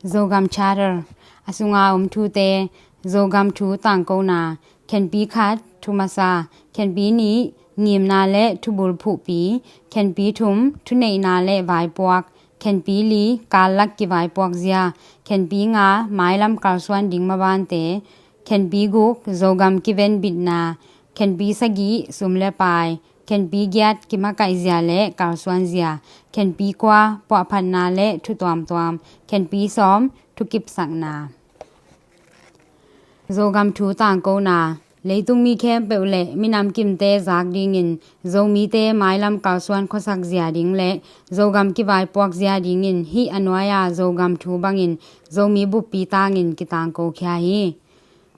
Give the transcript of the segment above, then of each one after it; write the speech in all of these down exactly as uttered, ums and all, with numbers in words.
Zogam Charter, a sunga om thute. Zogam thu tangkona. Khenpi khat, thu masa. Khenpi nih, ngimna le thubul phuhpi. Khenpi thum, thuneihna le vaipuak. Khenpi li, kallak kivaipuak zia. Khenpi nga, mailam kalsuan ding mabante. Khenpi guk, Zogam kiven bitna. Khenpi sagih, sum le pai. Khenpi giat, kimakaih zia le kalsuan zia. Khenpi kua, puahphatna le thu tuamtuam. Khenpi sawm, thukipsakna. Zogam thu tangkona. Leitung mi khempeuh le minam kimte zak dingin Zomite mailam kalsuan khuasak zia ding le Zogam kivaipuak zia dingin hih a nuai-a Zogam thu bangin Zomi buppi tangin kitangko khia hi.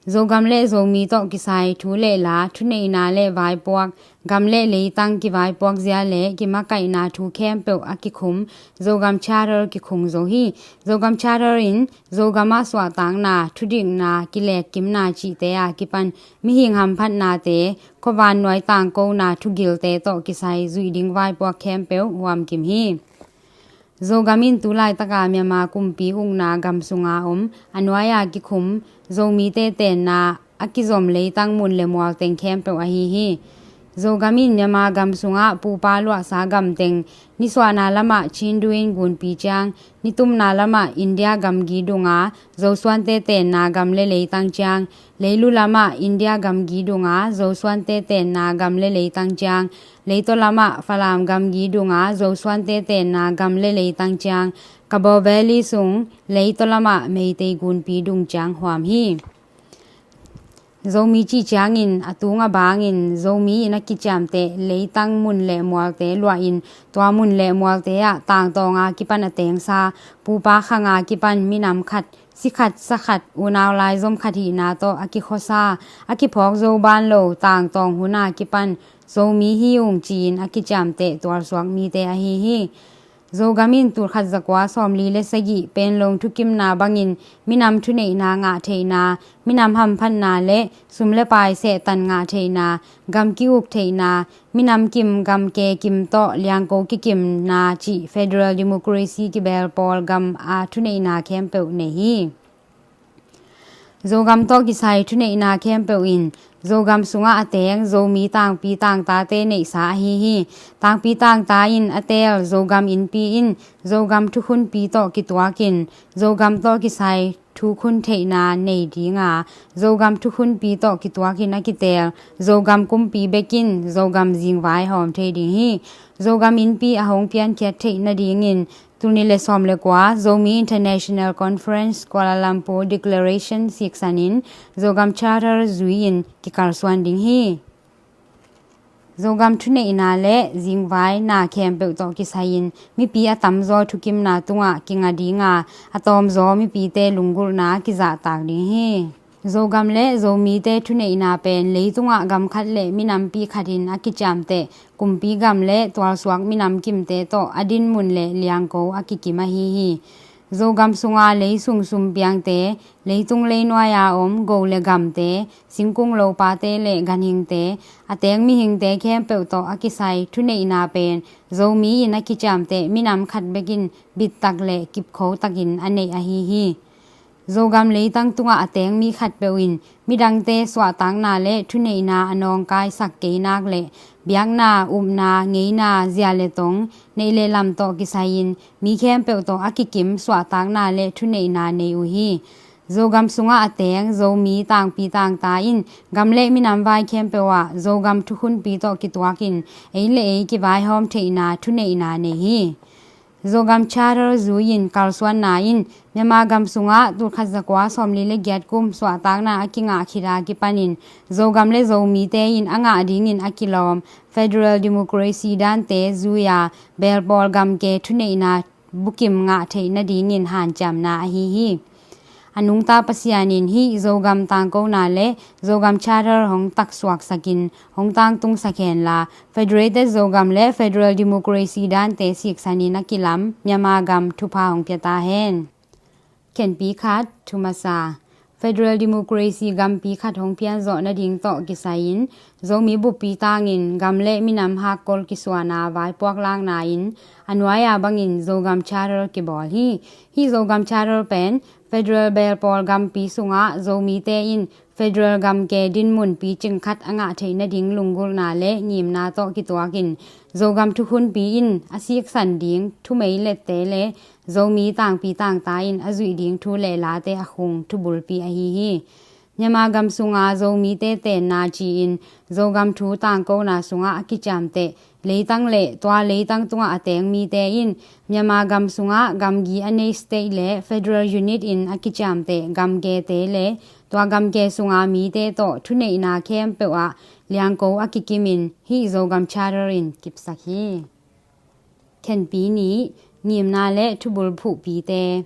Zogam le Zomi tawh kisai thu le la, thuneihna le vaipuak, gam le leitang kivaipuak zia le kimakaihna thu khempeuh a kikhum Zogam Charter kikhung zo hi. Zogam Charter in Zogam ah suahtakna, thudikna, kilekkimna cihte a kipan mihing hamphatnate, khuavan nuai tangkona thugilte tawh kisai zuih ding vaipuak khempeuh huamkim hi. Zogam in tu laitaka Myanmar kumpi ukna gam sunga om a nuai-a kikhum Zomite tenna a kizom leitang mun le mual teng khempeuh ahi hi. Zogam in Myanmar gam sungah pupa luahsa gam teng, nisuahna lamah Chindu in gunpi ciang, nitumna lamah India gamgi dunga Zosuante tenna gam le leitang ciang, leilu lamah India gamgi dunga Zosuante tenna gam le leitang ciang, leitaw lamah Falam gamgi dunga Zosuante tenna gam le leitang ciang, Kabaw Valley sung leitaw lamah Meitei gunpi dung ciang huam hi. Zomi cih ciangin a tung a bangin Zomi in a kiciamteh leitang mun le mualte luahin tua mun le mualte ah tangtawnga kipan a tengsa, pupa khanga kipan minam khat, si khat, sa khat, unau laizom khat hihna tawh a kikhuasa, a kiphawk zo ban lo tangtawng huna kipan Zomi hi ung ci-in a kiciamteh tualsuak mite ahi hi. Zogam in tulkhat zakua sawmli le sagih Panglong thukimna bangin minam thuneihna ngah theihna, minam hamphatna le sum le pai sehtan ngah theihna, gam ki-uk theihna, minam kim gam ke kim tawh liangko kikimna cih federal democracy kibel pawl gam a thuneihna khempeuh nei hi. Zogam tawh kisai thuneihna khempeuh in Zogam sungah a teng Zomi tangpi tangtate neihsa ahi hi. Tangpi tangta in a teel Zogam innpi in Zogam thukhunpi tawh kituakin Zogam tawh kisai thukhun theihna nei dinga, Zogam thukhunpi tawh kituakin a kiteel Zogam kumpi bekin Zogam zingvai hawm thei ding hi. Zogam innpi a hong piankhiat theih nadingin tul nih le sawm le kua Zomi International Conference Kuala Lumpur Declaration siksanin Zogam Charter zui-in kikalsuan ding hi. Zogam thuneihna le zingvaina khempeuh tawh kisai-in mipi a tamzaw thukimna tungah kinga dinga, a tawmzaw mipite lunggulhna kizahtak ding hi. Zogam le Zomite thuneihna pen leitungah gam khat le minampi khatin a kiciamteh kumpi gam le tualsuak minam kimte tawh a dinmun le liangko a kikim ahi hi. Zogam sunga leisung sumpiangte, leitung leinuai-a om go le gamte, singkung lopate le ganhingte, a teng mihingte khempeuh tawh a kisai thuneihna pen Zomi in a kiciamteh minam khat bekin bittak le kipkho takin a neih ahi hi. Zogam leitang tungah a teng mi khatpeuh in midangte suahtakna le thuneihna a nawngkaisak kei nak le biakna, upna, ngeina, zia le tong, neih le lam tawh kisai-in mi khempeuh tawh a kikim suahtakna le thuneihna nei uh hi. Zogam sungah a teng Zomi tangpi tangta in gam le minam vai khempeuh ah Zogam thukhunpi tawh kituakin ei le ei kivaihawm theihna thuneihna nei hi. Zogam Charter zui-in kalsuanna in Myanmar gam sungah tulkhat zakua sawmli le giat kum suahtakna a kingah khit a kipanin Zogam le Zomite in a ngah dingin a kilawm federal democracy dante zui-a belpawl gamke thuneihna bukim ngah theih nadingin hanciamna ahi hi. A nungta Pasian in hih Zogam tangkona le Zogam Charter hong taksuaksakin hong tangtungsak henla, Federated Zogam le Federal Democracy dante siksanin a kilam Myanmar gam thupha hong pia ta hen. Khenpi khat, thu masa. Federal Democracy gampi khat hong pianzawh nading tawh kisai-in Zomi buppi tangin gam le minam hakkol kisuana vaipuak lakna in a nuai-a bangin Zogam Charter kibawl hi. Hih Zogam Charter pen federal belpawl gampi sungah Zomite in federal gamke dinmun picing khat a ngah theih nading lunggulhna le ngimna tawh kituakin Zogam thukhunpi in a siksan ding thumei lette le Zomi tangpi tangta in a zuih ding thu le late a khung thubulpi ahi hi. Myanmar gam sunga Zomite tenna ci-in Zogam thu tangkona sungah a kiciamteh leitang le tua leitang tungah a teng mite in Myanmar gam sungah gamgi a nei state le federal unit in a kiciamteh gamgete le tua gamge sunga mite tawh thuneihna khempeuh ah liangko a kikimin hih Zogam Charter in kipsak hi. Khenpi nih, ngimna le thubulphuhpite.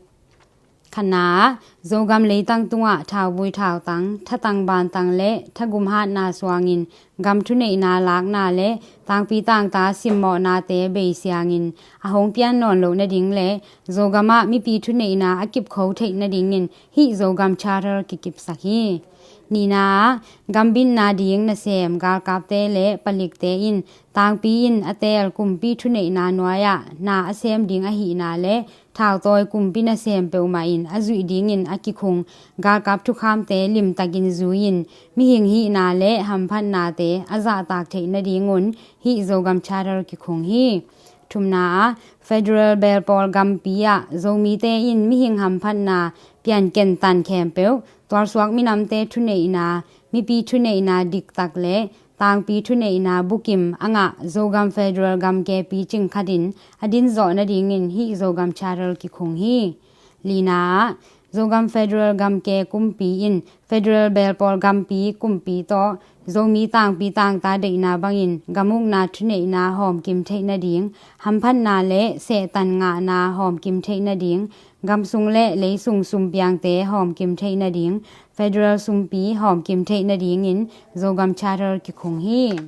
Khatna ah, Zogam leitang tungah thauvui thautang, thatang bantang le thagum hatna suangin gam thuneihna lakna le tangpi tangta simmawhnate beisiangin a hong pian nawn loh nading le Zogam ah mipi thuneihna a kipkho theih nadingin hih Zogam Charter kikipsak hi. Nihna ah, gambitna ding nasem galkapte le palikte in tangpi in a teel kumpi thuneihna nuai-ah na a sem ding ahihna le thautawi kumpi nasem peuhmah in a zuih dingin a kikhung galkap thukhamte limtakin zui-in mihing hihna le hamphatnate a zahtak theih nadingun hih Zogam Charter kikhung hi. Thumna ah, federal belpawl gampi ah Zomite in mihing hamphatna pianken tan khempeuh tualsuak minamte thuneihna, mipi thuneihna diktak le tangpi thuneihna bukim a ngah Zogam federal gamke picing khatin a dinzawh nadingin hih Zogam Charter kikhung hi. Lina ah, Zogam federal gamke kumpi in federal belpawl gampi kumpi tawh Zomi tangpi tangta deihna bangin gamukna thuneihna hawmkim theih nading, hamphatna le sehtan ngahna hawmkim theih nading, gamsung le leisung sumpiangte hawmkim theih nading, federal sumpi hawmkim theih nadingin Zogam Charter kikhung hi.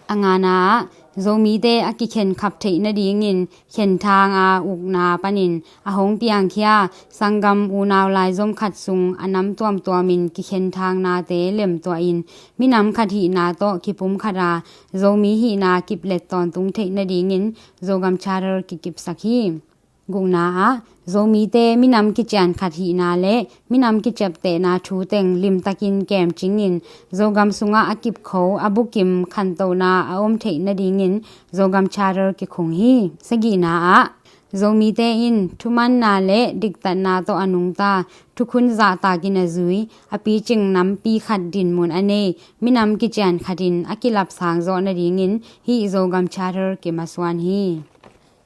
A ngana ah, Zomite a kikhenkhap theih nadingin khenthang a ukna panin a hong piangkhia sanggam unau laizom khat sung a nam tuamtuamin kikhenthang nate lemtuahin minam khat hihna tawh kipumkhat a Zomi hihna kiplet tawntung theih nadingin Zogam Charter kikipsak hi. Gukna ah, Zomite minam kician khat hihna le minam kiciaptehna thu teng limtakin kemcingin Zogam sungah a kipkho a bukim khantohna a om theih nadingin Zogam Charter kikhung hi. Sagihna ah, Zomite in thumanna le diktatna tawh a nungta thukhun zahtakin a zui a picing nampi khat dinmun a nei minam kician khatin a kilapsang zawh nadingin hih Zogam Charter kimasuan hi.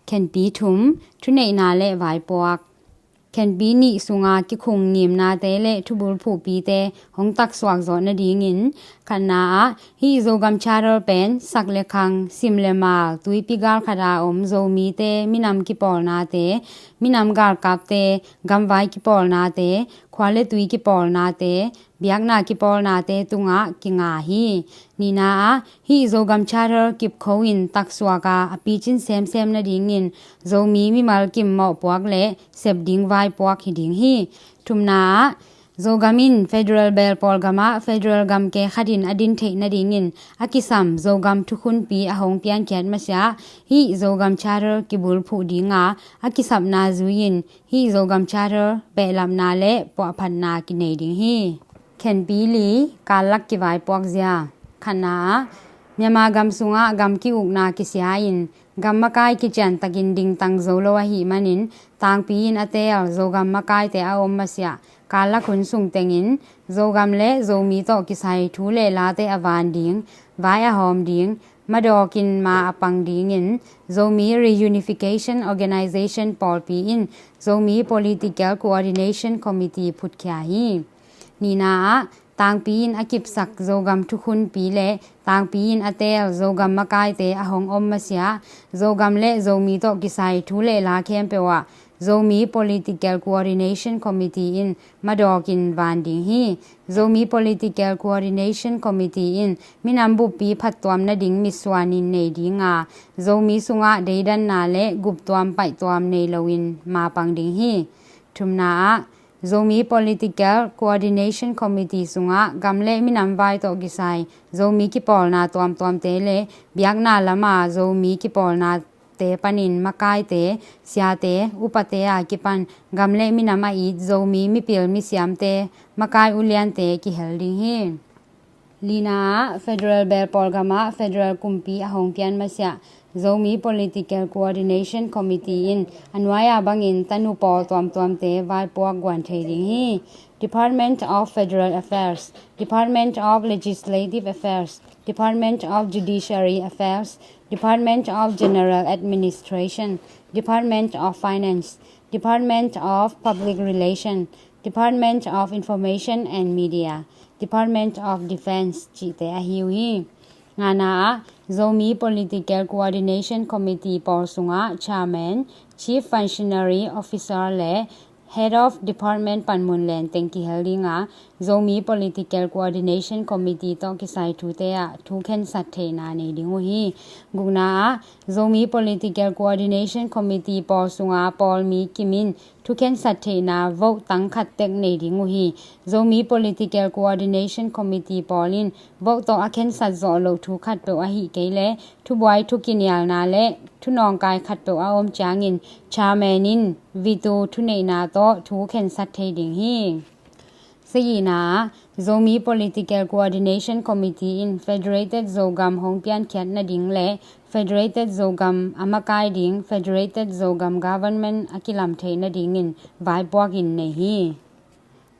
Khenpi thum, thuneihna le vaipuak. Khenpi nih sunga kikhung ngimnate le thubulphuhpite hong taksuak zawh nadingin khatna ah hih Zogam Charter pen sak le khang, sim le mal, tuipi galkhat a om Zomite minam kipawlnate, minam galkapte, gamvai kipawlnate, khua le tui kipawlnate, biakna kipawlnate tungah kinga hi. Nihna ah hih Zogam Charter kipkho in taksuak a a picin semsem nadingin Zomi mimal kim mawhpuak le sep ding vaipuak hi ding hi. Thumna ah Zogam in federal belpawl gamah federal gamke khatin a din theih nadingin a kisam Zogam thukhunpi a hong piankhiat masiah hih Zogam Charter kibulphuh dinga a kisapna zui-in hih Zogam Charter behlapna le puahphatna kinei ding hi. Khenpi li, kallak kivaipuak zia. Khatna ah Myanmar gam sungah gam ki-ukna kisia-in gam makai kiciantakin dingtang zo lo ahih manin tangpi in a teel Zogam makaite a om masiah kallak hun sung tengin Zogam le Zomi tawh kisai thu le late a van ding, vai a hawm ding, madawkin ma a pang dingin Zomi Reunification Organization pawlpi in Zomi Political Coordination Committee phutkhia hi. Nihna ah tangpi in a kipsak Zogam thukhunpi le tangpi in a teel Zogam makaite a hong om masiah Zogam le Zomi tawh kisai thu le la khempeuh ah Zomi Political Coordination Committee in madawkin van ding hi. Zomi Political Coordination Committee in minam buppi phattuam nading mitsuanin nei dinga Zomi sungah deidanna le guptuam paihtuam nei loin mapang ding hi. Thumna ah Zomi Political Coordination Committee sungah gam le minam vai tawh kisai Zomi kipawlna tuamtuamte le biakna lama Zomi kipawlnate panin makaite, siate, upate a kipan gam le minam a it Zomi mipil misiamte, makai uliante kihel ding hi. Lina ah, Federal Belpawl gamah Federal kumpi a hong pian masiah Zomi Political Coordination Committee in a nuai-a bangin tanu pawl tuamtuamte vaipuak guan thei ding hi. Department of Federal Affairs, Department of Legislative Affairs, Department of Judiciary Affairs, Department of General Administration, Department of Finance, Department of Public Relation, Department of Information and Media, Department of Defense cihte ahi uh hi. Ngana ah, Zomi Political Coordination Committee pawl sungah Chairman, Chief Functionary Officer le Head of Department panmun lenteng kihel ding a, Zomi Political Coordination Committee tawh kisai thute ah thu khensat theihna nei ding uh hi. Gukna ah, Zomi Political Coordination Committee pawl sunga pawl mi kim in thu khensat theihna vote tang khat tek nei ding uh hi. Zomi Political Coordination Committee pawl in vote tawh a khensat zawh loh thu khatpeuh ahih kei leh thubuai thukinialna le thunawngkai khatpeuh a om ciangin chairman in veto thuneihna tawh thu khensat thei ding hi. Sagihna ah, Zomi Political Coordination Committee in Federated Zogam hong piankhiat nading le Federated Zogam a makai ding Federated Zogam Government a kilam theih nadingin vaipuak in nei hi.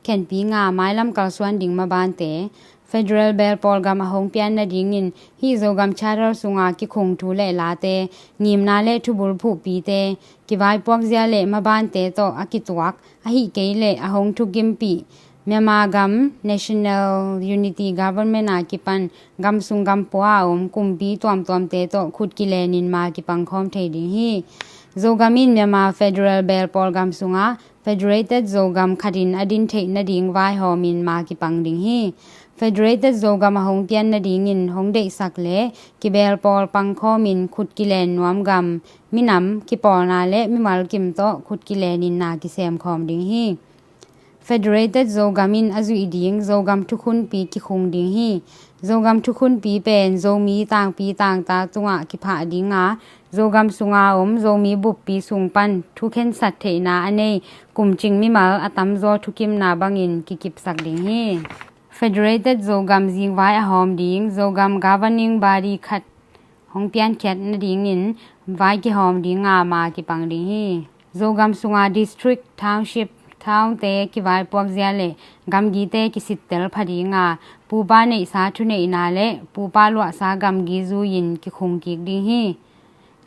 Khenpi nga, mailam kalsuan ding mabante. Federal Belpawl gam a hong pian nadingin hih Zogam Charter sunga kikhung thu le late, ngimna le thubul phuhpite, kivaipuak zia le mabante tawh a kituak, ahih kei leh a hong thukimpih Myanmar gam National Unity Government a kipan gam sung gam pua a om kumpi tuamtuamte tawh khut kilenin ma kipangkhawm thei ding hi. Zogam in Myanmar Federal Belpawl gam sungah Federated Zogam khatin a din theih nading vaihawmin ma kipang ding hi. Federated Zogam a hong pian nadingin hong deihsak le kibelpawl pangkhawmin khut kilen nuam gam, minam, kipawlna le mimal kim tawh khut kilenin na kisemkhawm ding hi. Federated Zogam in a zuih ding Zogam thukhunpi kikhung ding hi. Zogam thukhunpi pen Zomi tangpi tangta tungah kiphah ding a, Zogam sunga om Zomi buppi sung pan thukhensat theihna a nei kumcing mimal a tamzaw thukimna bangin kikipsak ding hi. Federated Zogam zingvai a hawm ding Zogam governing body khat hong piankhiat nadingin vai kihawm ding a ma kipang ding hi. Zogam sunga district, township, townte kivaipuak zia le gamgite kisittel pha ding a, pupa neihsa thuneihna le pupa luahsa gamgi zui-in kikhung kik ding hi.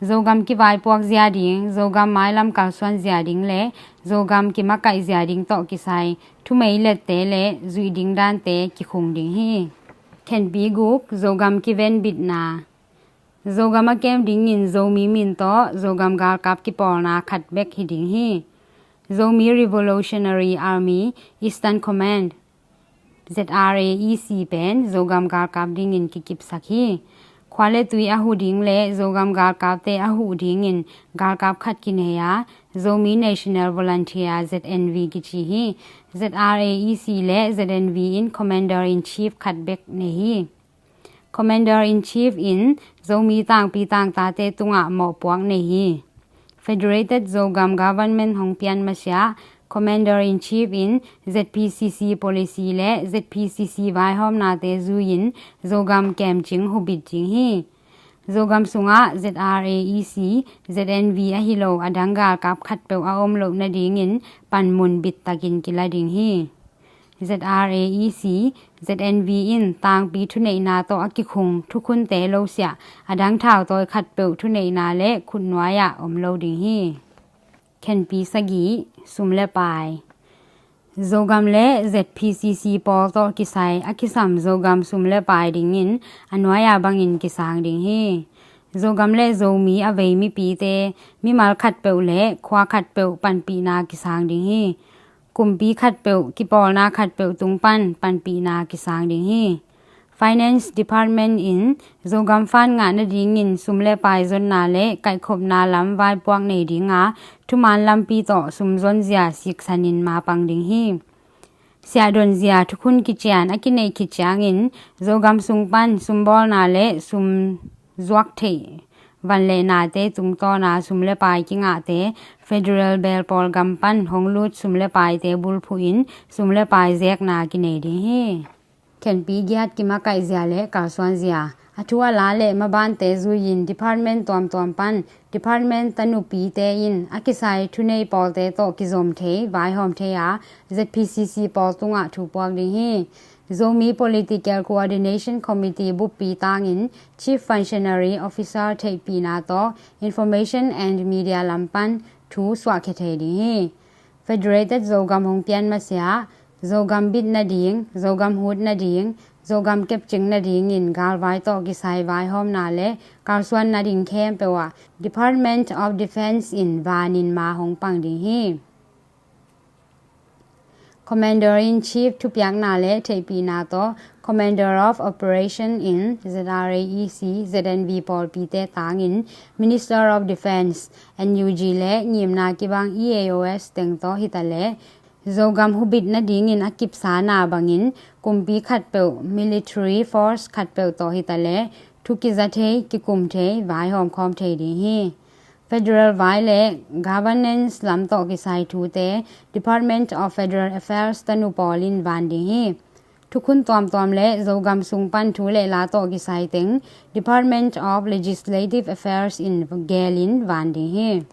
Zogam kivaipuak zia ding, Zogam mailam kalsuan zia ding le Zogam kimakaih zia ding tawh kisai thumei lette le zuih ding dante kikhung ding hi. Khenpi guk, Zogam kivenbitna. Zogam a kem dingin Zomi min tawh Zogam galkap kipawlna khat bek hi ding hi. Zomi Revolutionary Army Eastern Command, Z R A E C pen Zogam galkap dingin kikipsak hi. Khua le tui a huh ding le Zogam galkapte a huh dingin galkap khat kinei a, Zomi National Volunteer, Z N V kici hi. Z R A E C le Z N V in Commander in Chief khat bek nei hi. Commander in Chief in Zomi tangpi tangtate tungah mawhpuak nei hi. Federated Zogam Government hong pian masiah Commander in Chief in Z P C C policy le Z P C C vaihawmnate zui-in Zogam kemcing hubit ding hi. Zogam sungah Z R A E C, Z N V ahi lo a dang galkap khatpeuh a om loh nadingin panmun bittakin kila ding hi. Z R A E C, Z N V in tangpi thuneihna tawh a kikhung thukhunte losiah a dang thautawi khatpeuh thuneihna le khutnuai-ah om lo ding hi. Khenpi sagih, sum le pai. Zogam le Z P C C pawl tawh kisai a kisam Zogam sum le pai dingin a nuai-a bangin kisang ding hi. Zogam le Zomi a vei mipite mimal khatpeuh le khua khatpeuh panpihna kisang ding hi. Kumpi khatpeuh, kipawlna khatpeuh tung pan panpihna kisang ding hi. Finance Department in Zogam fund ngah nadingin sum le pai zonna le kaihkhopna lam vaipuak nei dinga thuman lampi tawh sum zonzia siksanin mapang ding hi. Siahdonzia thukhun kician a kineih khit ciangin Zogam sung pan sumbawlna le sum zuak theih van le nate tungtawna sum le pai kingahte federal belpawl gam pan hong lut sum le paite bulphuhin sum le pai zekna kinei ding hi. Khenpi giat kimakaihzia le kalsuanzia a thu a la le mabante zuiin department tuamtuam pan department tanupite in a kisai thunei pawlte tawh kizom thei vaihawm thei a ZPCC pawl tungah thu puak ding hi. Zomi Political Coordination Committee buppi tangin Chief Functionary Officer theihpihna tawh Information and Media lam pan thu suahkhia thei ding hi. Federated Zogam hong pian masiah Zogam bit nading, Zogam hut nading, Zogam kepcing nadingin galvai tawh kisai vaihawmna le kalsuan nading khempeuh ah Department of Defense in vanin ma hong pang ding hi. Commander in Chief thupiakna le theihpihna tawh Commander of Operation in ZRAEC, ZNV pawlpite tangin Minister of Defense, NUG le ngimna kibang EAOs teng tawh hitaleh Zogam hubit nadingin a kipsana bangin kumpi khatpeuh, military force khatpeuh tawh hitaleh thu kiza thei, kikum thei, vaihawm khawm thei ding hi. Federal vai le governance lam tawh kisai thute Department of Federal Affairs tanu pawl in van ding hi. Thukhun tuamtuam le Zogam sung pan thu le la tawh kisai teng Department of Legislative Affairs in gelin van ding hi.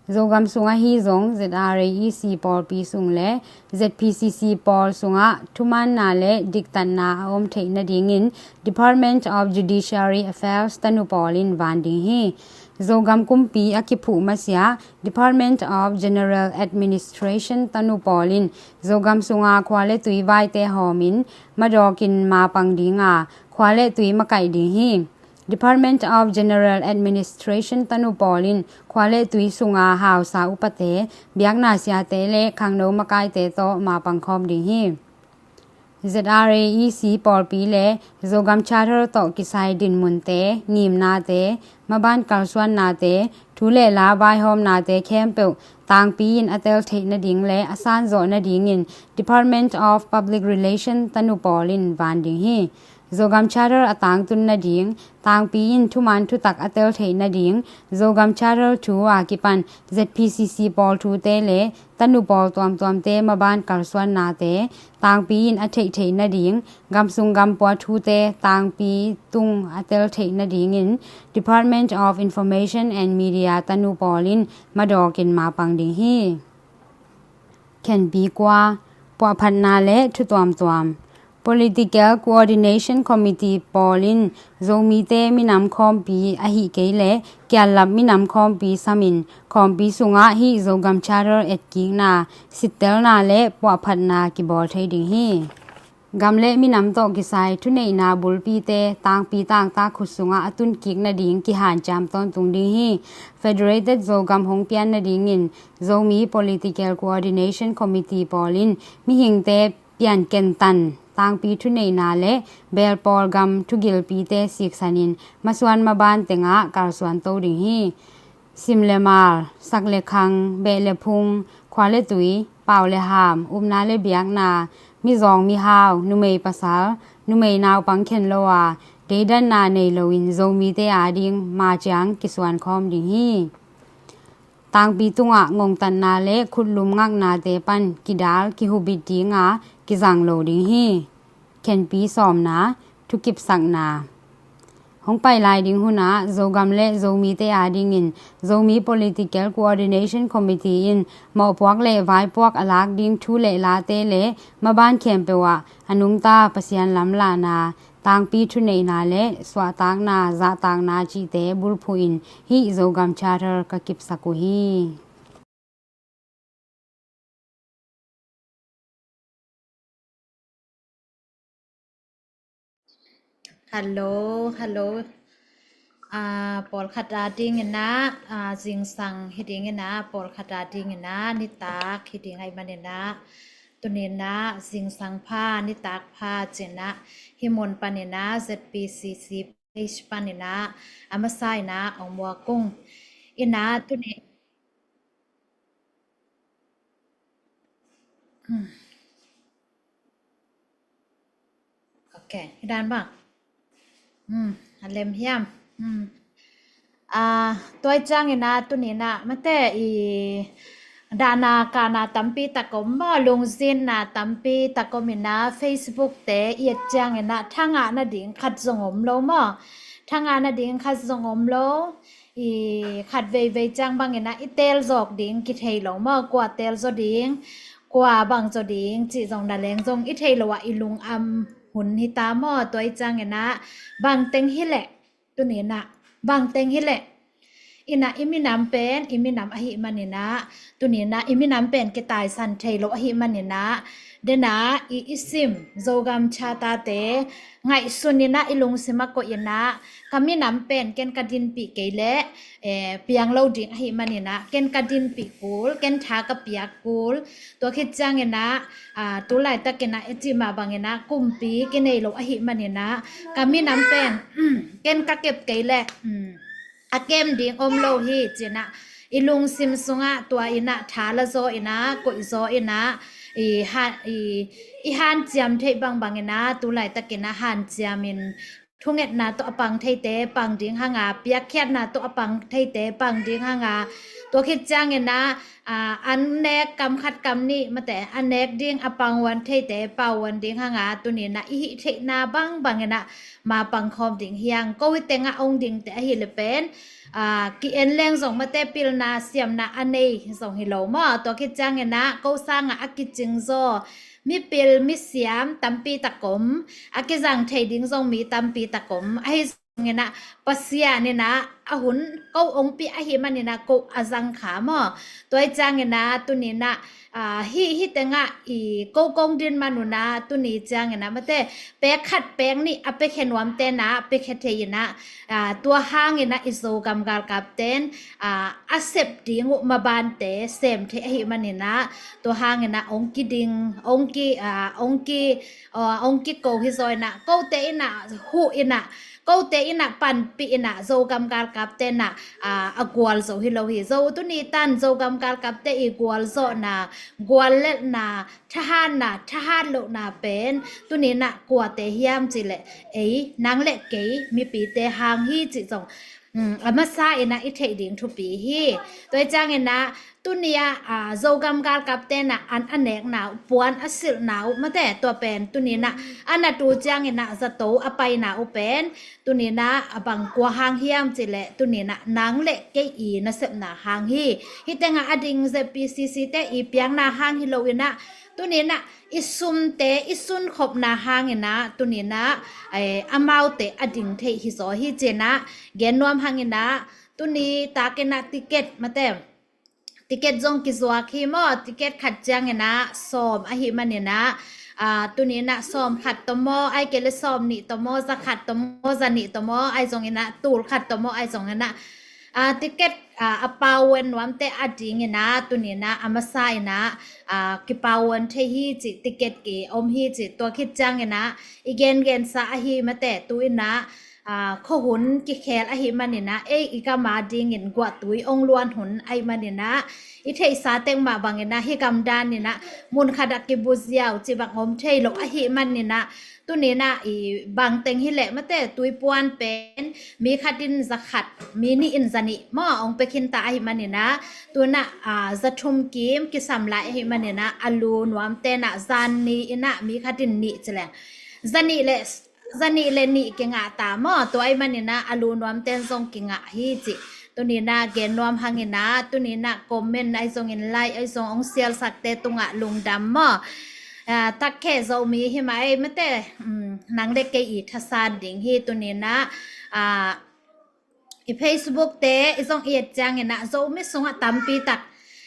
Zogam sung ahi zong ZRAEC pawlpi sung le ZPCC pawl sungah thumaanna le diktatna a om theih nadingin Department of Judiciary Affairs tanu pawl in van ding hi. Zogam kumpi a kiphuh masiah Department of General Administration tanu pawl in Zogam sunga khua le tui vaite hawmin madawkin mapang dinga khua le tui makaih ding hi. Department of General Administration tanu pawl in khua le tui sunga hausa upate, biakna siate le khangno makaite tawh mapang khawm ding hi. ZRAEC pawlpi le Zogam Charter tawh kisai dinmunte, ngimnate, maban kalsuannate, thu le la vaihawmnate khempeuh tangpi in a tel theih nading le a sanzawh nadingin Department of Public Relation tanu pawl in van ding hi. Zogam Charter a tangtun nading, tangpi in thuman thutak a tel theih nading, Zogam Charter thu a kipan ZPCC pawl thute le tanu pawl tuamtuamte maban kalsuannate tangpi in a theih theih nading, gamsung gampua thute tangpi tung a tel theih nadingin Department of Information and Media tanu pawl in madawkin mapang ding hi. Khenpi kua, puahphatna le thu tuamtuam. Political Coordination Committee pawl in Zomite minam khawmpi ahi kei le kiallap minam khawmpi samin khawmpi sungah hih Zogam Charter etkikna, sittelna le puahphatna kibawl thei ding hi. Gam le minam tawh kisai thuneihna bulpite tangpi tangtak khut sungah a tunkik nading kihanciam tawntung ding hi. Federated Zogam hong pian nadingin Zomi Political Coordination Committee pawl in mihingte piankentan, tangpi thuneihna le belpawl gam thugilpite siksanin masuan maban tengah kalsuan to ding hi. Sim le mal, sak le khang, beh le phung, khua le tui, pau le ham, upna le biakna, mizawng mihau, numei pasal, numei naupang khen lo a, deidanna nei loin Zomite ading maciang kisuan khawm ding hi. Tangpi tungah ngongtatna le khutlum ngaknate pan kidal kihubit dinga kizang lo ding hi. Khenpi sawmna, thukipsakna. Hong pai lai ding hunah Zogam le Zomite adingin Zomi Political Coordination Committee in mawhpuak le vaipuak a lak ding thu le late le maban khempeuh ah a nungta Pasian lamlahna, tangpi thuneihna le suahtakna, zahtakna cihte bulphuhin hih Zogam Charter ka kipsak uh hi. Hello, hello. Ah, pawlkhat a dingin ah, ah, zingsang hi dingin ah, pawlkhat a dingin ah, nitak hi ding ahih manin ah, Tuninah zingsang pha, nitak pha cinah hih mun paninah Z P C C page paninah a masa inah ong muak ung. Inah tuni. Hmm. Ok, hi dan bang. Hmm, a lem hiam. Hmm. Ah, tua i ciangin ah tuninah mate i dahna kahna tampi tak om maw, lungzinna tampi tak om inah Facebook te i et ciangin ah thangah nading khat zong om lo maw. Thangah nading khat zong om lo. I khat veivei ciang bangin ah i teel zawk ding kithei lo maw, kua teel zaw ding, kua bang zaw ding cih zong na leng zong i thei lo ah i lungam hun hi ta maw. Tua i ciangin ah bangteng hi leh, tuninah bangteng hi leh, inah i minam pen i minam ahih maninah, tuninah i minam pen kitaisan thei lo ahih maninah, denah i, i sim Zogam Charter te ngaihsun inah i lungsim ah koih inah ka minam pen ken ka dinpih kei leh, eh, piang lo ding ahih maninah ken ka dinpih kul, ken tha ka piak kul. Tua khit ciangin ah, ah, tu laitakin ah i cih mah bangin ah kumpi kinei lo ahih maninah ka minam pen ken ka kep kei leh, um, a kem ding om lo hi cinah i lungsim sungah tua inah tha la zaw inah, koih zaw inah, i ha-, i, i hanciam theih bangbang inah tu laitakin ah hanciam in thungetna tawh a pang theite pang ding hanga, piakkhiatna tawh a pang theite pang ding hanga. Tua khit ciangin ah, ah, an nek kam khat kam nih mate a nek ding a pang uan theite pau uan ding hanga, tuninah i hih theihna bangbang inah ma pangkhawm ding hiang. Ko i tengah ong dingte ahih leh pen, ah, ki-en leng zong mate pilna siamna a nei zong hi lo maw. Tua khit ciangin ah ko sangah a kicing zaw mipil misiam tampi tak om, a kizang thei ding zong mi tampi tak om. Ahi zongin ah Pasian inah a hun ko ong pia ahih maninah ko a zang kha maw. Tua i ciangin ah tuninah, ah, hih, hih tengah i ko kong din manunah tuni ciangin ah mate pek khat pek nih a piakhia nuamte nah piakhia thei inah, ah, tua hangin ah i Zogam galkapten, ah, a sep ding uh mabante sem thei ahih maninah tua hangin ah ong kiding, ong ki, ah, ong ki, ah, ong kiko hi zaw inah kote inah huh inah, kote inah panpih inah Zogam galkapte nah, ah, a gual zo hi lo hi. Zo tuni tan Zogam galkapte i gualzawhna, guallelhna, thahatna, thahat lohna pen tuninah kuate hiam cih leh ei nang le kei mipite hang hi cih zong, um, a masa inah i theih ding thupi hi. Tua i ciangin ah tuni ah, ah, Zogam galkapte nah an a nekna uh, puan a silhna uh mate tua pen tuninah a na tu ciangin ah zato a paina uh pen tuninah a bang kua hang hiam cih leh tuninah nang le kei i nasepna hang hi. Hih tengah a ding Z P C C te i piakna hang hi lo inah tuninah i sumte i sunkhopna hang inah tuninah, eh, amaute a ding theih hi zaw hi cinah gen nuam hang inah tuni takin ah ticket mate, ticket zong kizuak hi maw. Ticket khat ciangin ah sawm ahih maninah, ah, tuninah sawm khat tawh maw, ai kei le sawm nih tawh maw, za khat tawh maw, za nih tawh maw, ai zongin ah tul khat tawh maw, ai zongin ah, ah, ticket, ah, a pau uan nuamte a dingin ah tuninah a masa inah, ah, kipau uan thei hi cih ticket ki om hi cih. Tua khit ciangin ah i gengensa ahi mate tu inah, ah, khuahun kikhel ahih maninah ei i gam a dingin guahtui ong luan hun ahih maninah i theihsa tek mah banginah hih gam daninah mun khatah kibuziau cih bang om thei lo ahih maninah tuninah i bangteng hi leh mate tuipuan pen mi khat in za khat, mi nih in za nih maw ong pia khin ta ahih maninah tunah, ah, za thum kim kisam lai ahih maninah a lu nuamte nah zan ni inah mi khat in nih ci leng za nih le za nih le nih kingah ta maw. Tua ahih maninah a lu nuamten zong kingah hi cih tuninah gen nuam hang inah tuninah comment ai zongin like ai zong ong sialsakte tungah lungdam maw. Ah, takkheh Zomi hi mah ei mate, um, nang le kei i thasan ding hi tuninah, ah, i Facebook te i zong i et cianginah Zomi sungah tampi tak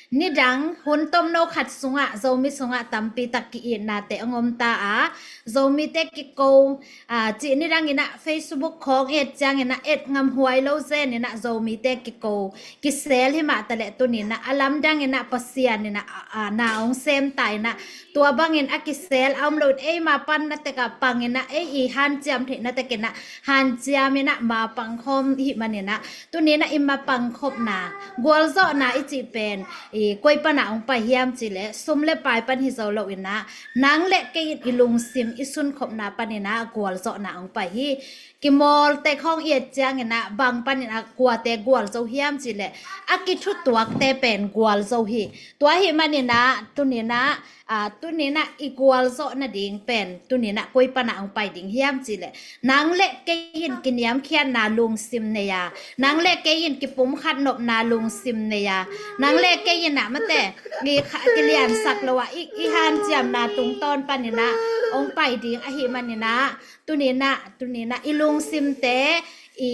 Nidang hun tomno khat sungah Zomi sungah tampi tak ki-itnate hong om ta a, Zomite kiko, a, cih nidang inah Facebook khawng et ciang inah et ngamhuai lo zen inah Zomite kiko kisel hi mah taleh tuni inah a lamdang inah Pasian inah, a, a, na hong sem ta inah tua bangin a kisel a om lo in eima panna tekah pang inah ei i hanciam theihna tek inah hanciam inah mapang khawm hi man inah tuni inah i mapang khopna gualzawhna i cih pen i koi panah hong pai hiam cih leh sum le pai pan hi zo lo inah nang le kei in i lungsim i sunkhopna pan inah gualzawhna hong pai hi. Kimawl tek hong i et ciang inah bang pan inah kuate gualzo hiam cih leh a kithutuakte pen gualzo hi. Tua hi man inah tuni inah, a, tuni inah i gualzawh nading pen tuni inah koi panah hong pai ding hiam cih leh nang le kei in kiniamkhiatna lungsim nei a, nang le kei in kipumkhat nopna lungsim nei a, nang le kei inah mate i kha-, kiliansak lo a i, i hanciamna tungtawn pan inah hong pai ding ahi man inah tuni inah, tuni inah i lungsimte i,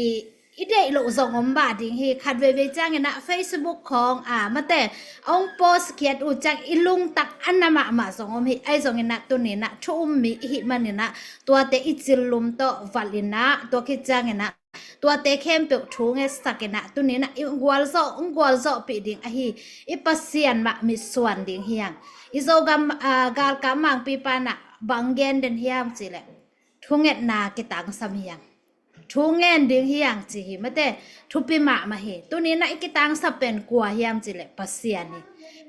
i deih loh zong om bah ding hi. Khat veivei ciang inah Facebook khawng a mate hong post khiat uh ciang i lungtak a na mahmah zong om hi. Ahi zong inah tuni inah thu um mi i hih man inah tuate i cillum tawh valh inah tua khit ciang inah tuate khempeuh thu ngetsak inah tuni inah i gualzawh, hong gualzawhpih ding ahi i Pasian mah mitsuan ding hi hang. I Zogam, a, galkap mangpi pan ah bang gen den hiam cih leh thungetna kitangsam hi hang. Thu ngen ding hi hang ci hi mate, thupi mahmah hi. Tuni inah i kitangsap pen kua hiam cih leh Pasian hi.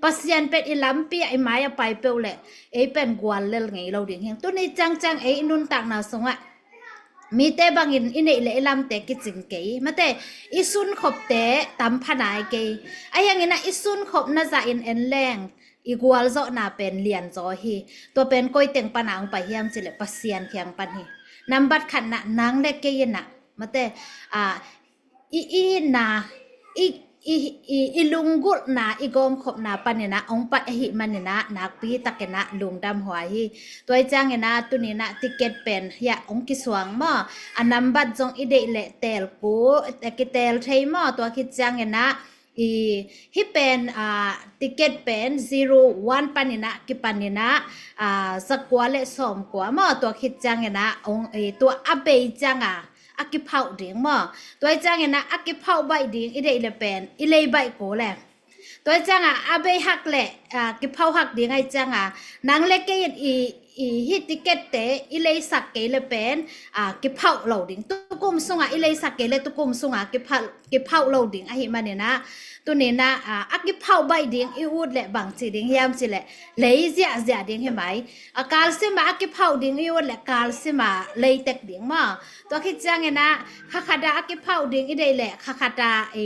Pasian pen i lampi ah i mai a pai peuh leh ei pen gual lel ngei lo ding hi hang. Tuni ciangciang ei i nuntakna sungah mite bangin i neih leh i lamte kicing kei mate, i sunkhopte tam pha nai kei. Ahi hang inah i sunkhopna zah in en leng i gualzawhna pen lianzaw hi. Tua pen koi teng panah hong pai hiam cih leh Pasian kiang pan hi. Nambat khatna nang le kei inah mate, a, i, i itna, i, i, i, i lunggulhna, i gawmkhopna pan inah hong pai ahi man inah nakpi tak inah lungdam huai hi. Tua hi ciang inah tuni inah ticket pen hiah hong kisuang maw, a nambat zong i deih leh teel kul, eh, kiteel thei maw, tua khit ciang inah i, hih pen, a, ticket pen zero one pan inah kipan inah, a, zakua le sawmkua maw, tua khit ciang inah hong, i, tua a bei ciang a a kiphauh ding maw. Tua hi ciang inah a kiphauh baih ding i deih leh pen i lei baih kul leh tua hi ciang a a bei hak leh, a, kiphauh hak ding ahi ciang a nang le kei in i, i hih ticket-te i leisak kei leh pen, a, kiphauh lo ding. Tukum sungah i leisak kei leh tukum sungah kiphauh, kiphauh lo ding ahi man inah tuni inah, a, a kiphauh baih ding i ut leh bangci ding hiam cih leh lei ziahziah ding hi mai. A kalsim ah a kiphauh ding i ut leh kalsim ah lei tek ding maw. Tua khit ciang inah kha khat ah a kiphauh ding i deih leh kha khat ah i,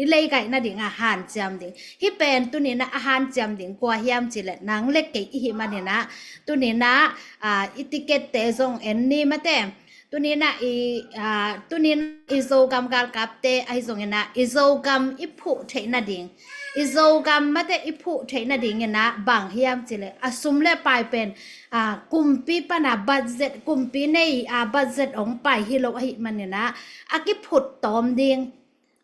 i lei gaih nading a hanciam ding. Hih pen tuni inah a hanciam ding kua hiam cih leh nang le kei i hih man inah tuni inah, a, i ticket-te zong en ni mate. Tuni inah i, a, tuni inah i Zogam galkapte ahi zong inah i Zogam i phuh theih nading, i Zogam mate i phuh theih nading inah bang hiam cih leh a sum le pai pen, a, kumpi pan a budget, kumpi nei a budget hong pai hi lo ahi man inah a kiphut tawm ding.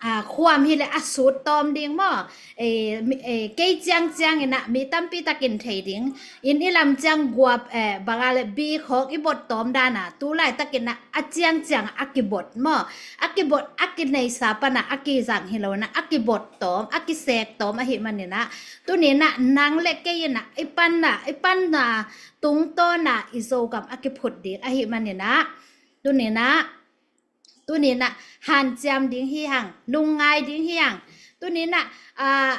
A, khuam hi leh a sut tawm ding maw. E, mi, e, kei ciangciang inah mi tampi takin thei ding. Inn i lam ciang guap, e, bang a leh bi khawng i bot tawm dan a tu laitak inah a ciangciang a kibot maw. A kibot a kineisa pan a a kizang hi lo inah a kibot tawm, a kisek tawm ahi man inah tuni inah nang le kei inah i panna, i panna tungtawn a i Zogam a kiphut ding ahi man inah tuni inah tuni inah hanciam ding hi hang, lungngai ding hi hang. Tuni inah, a,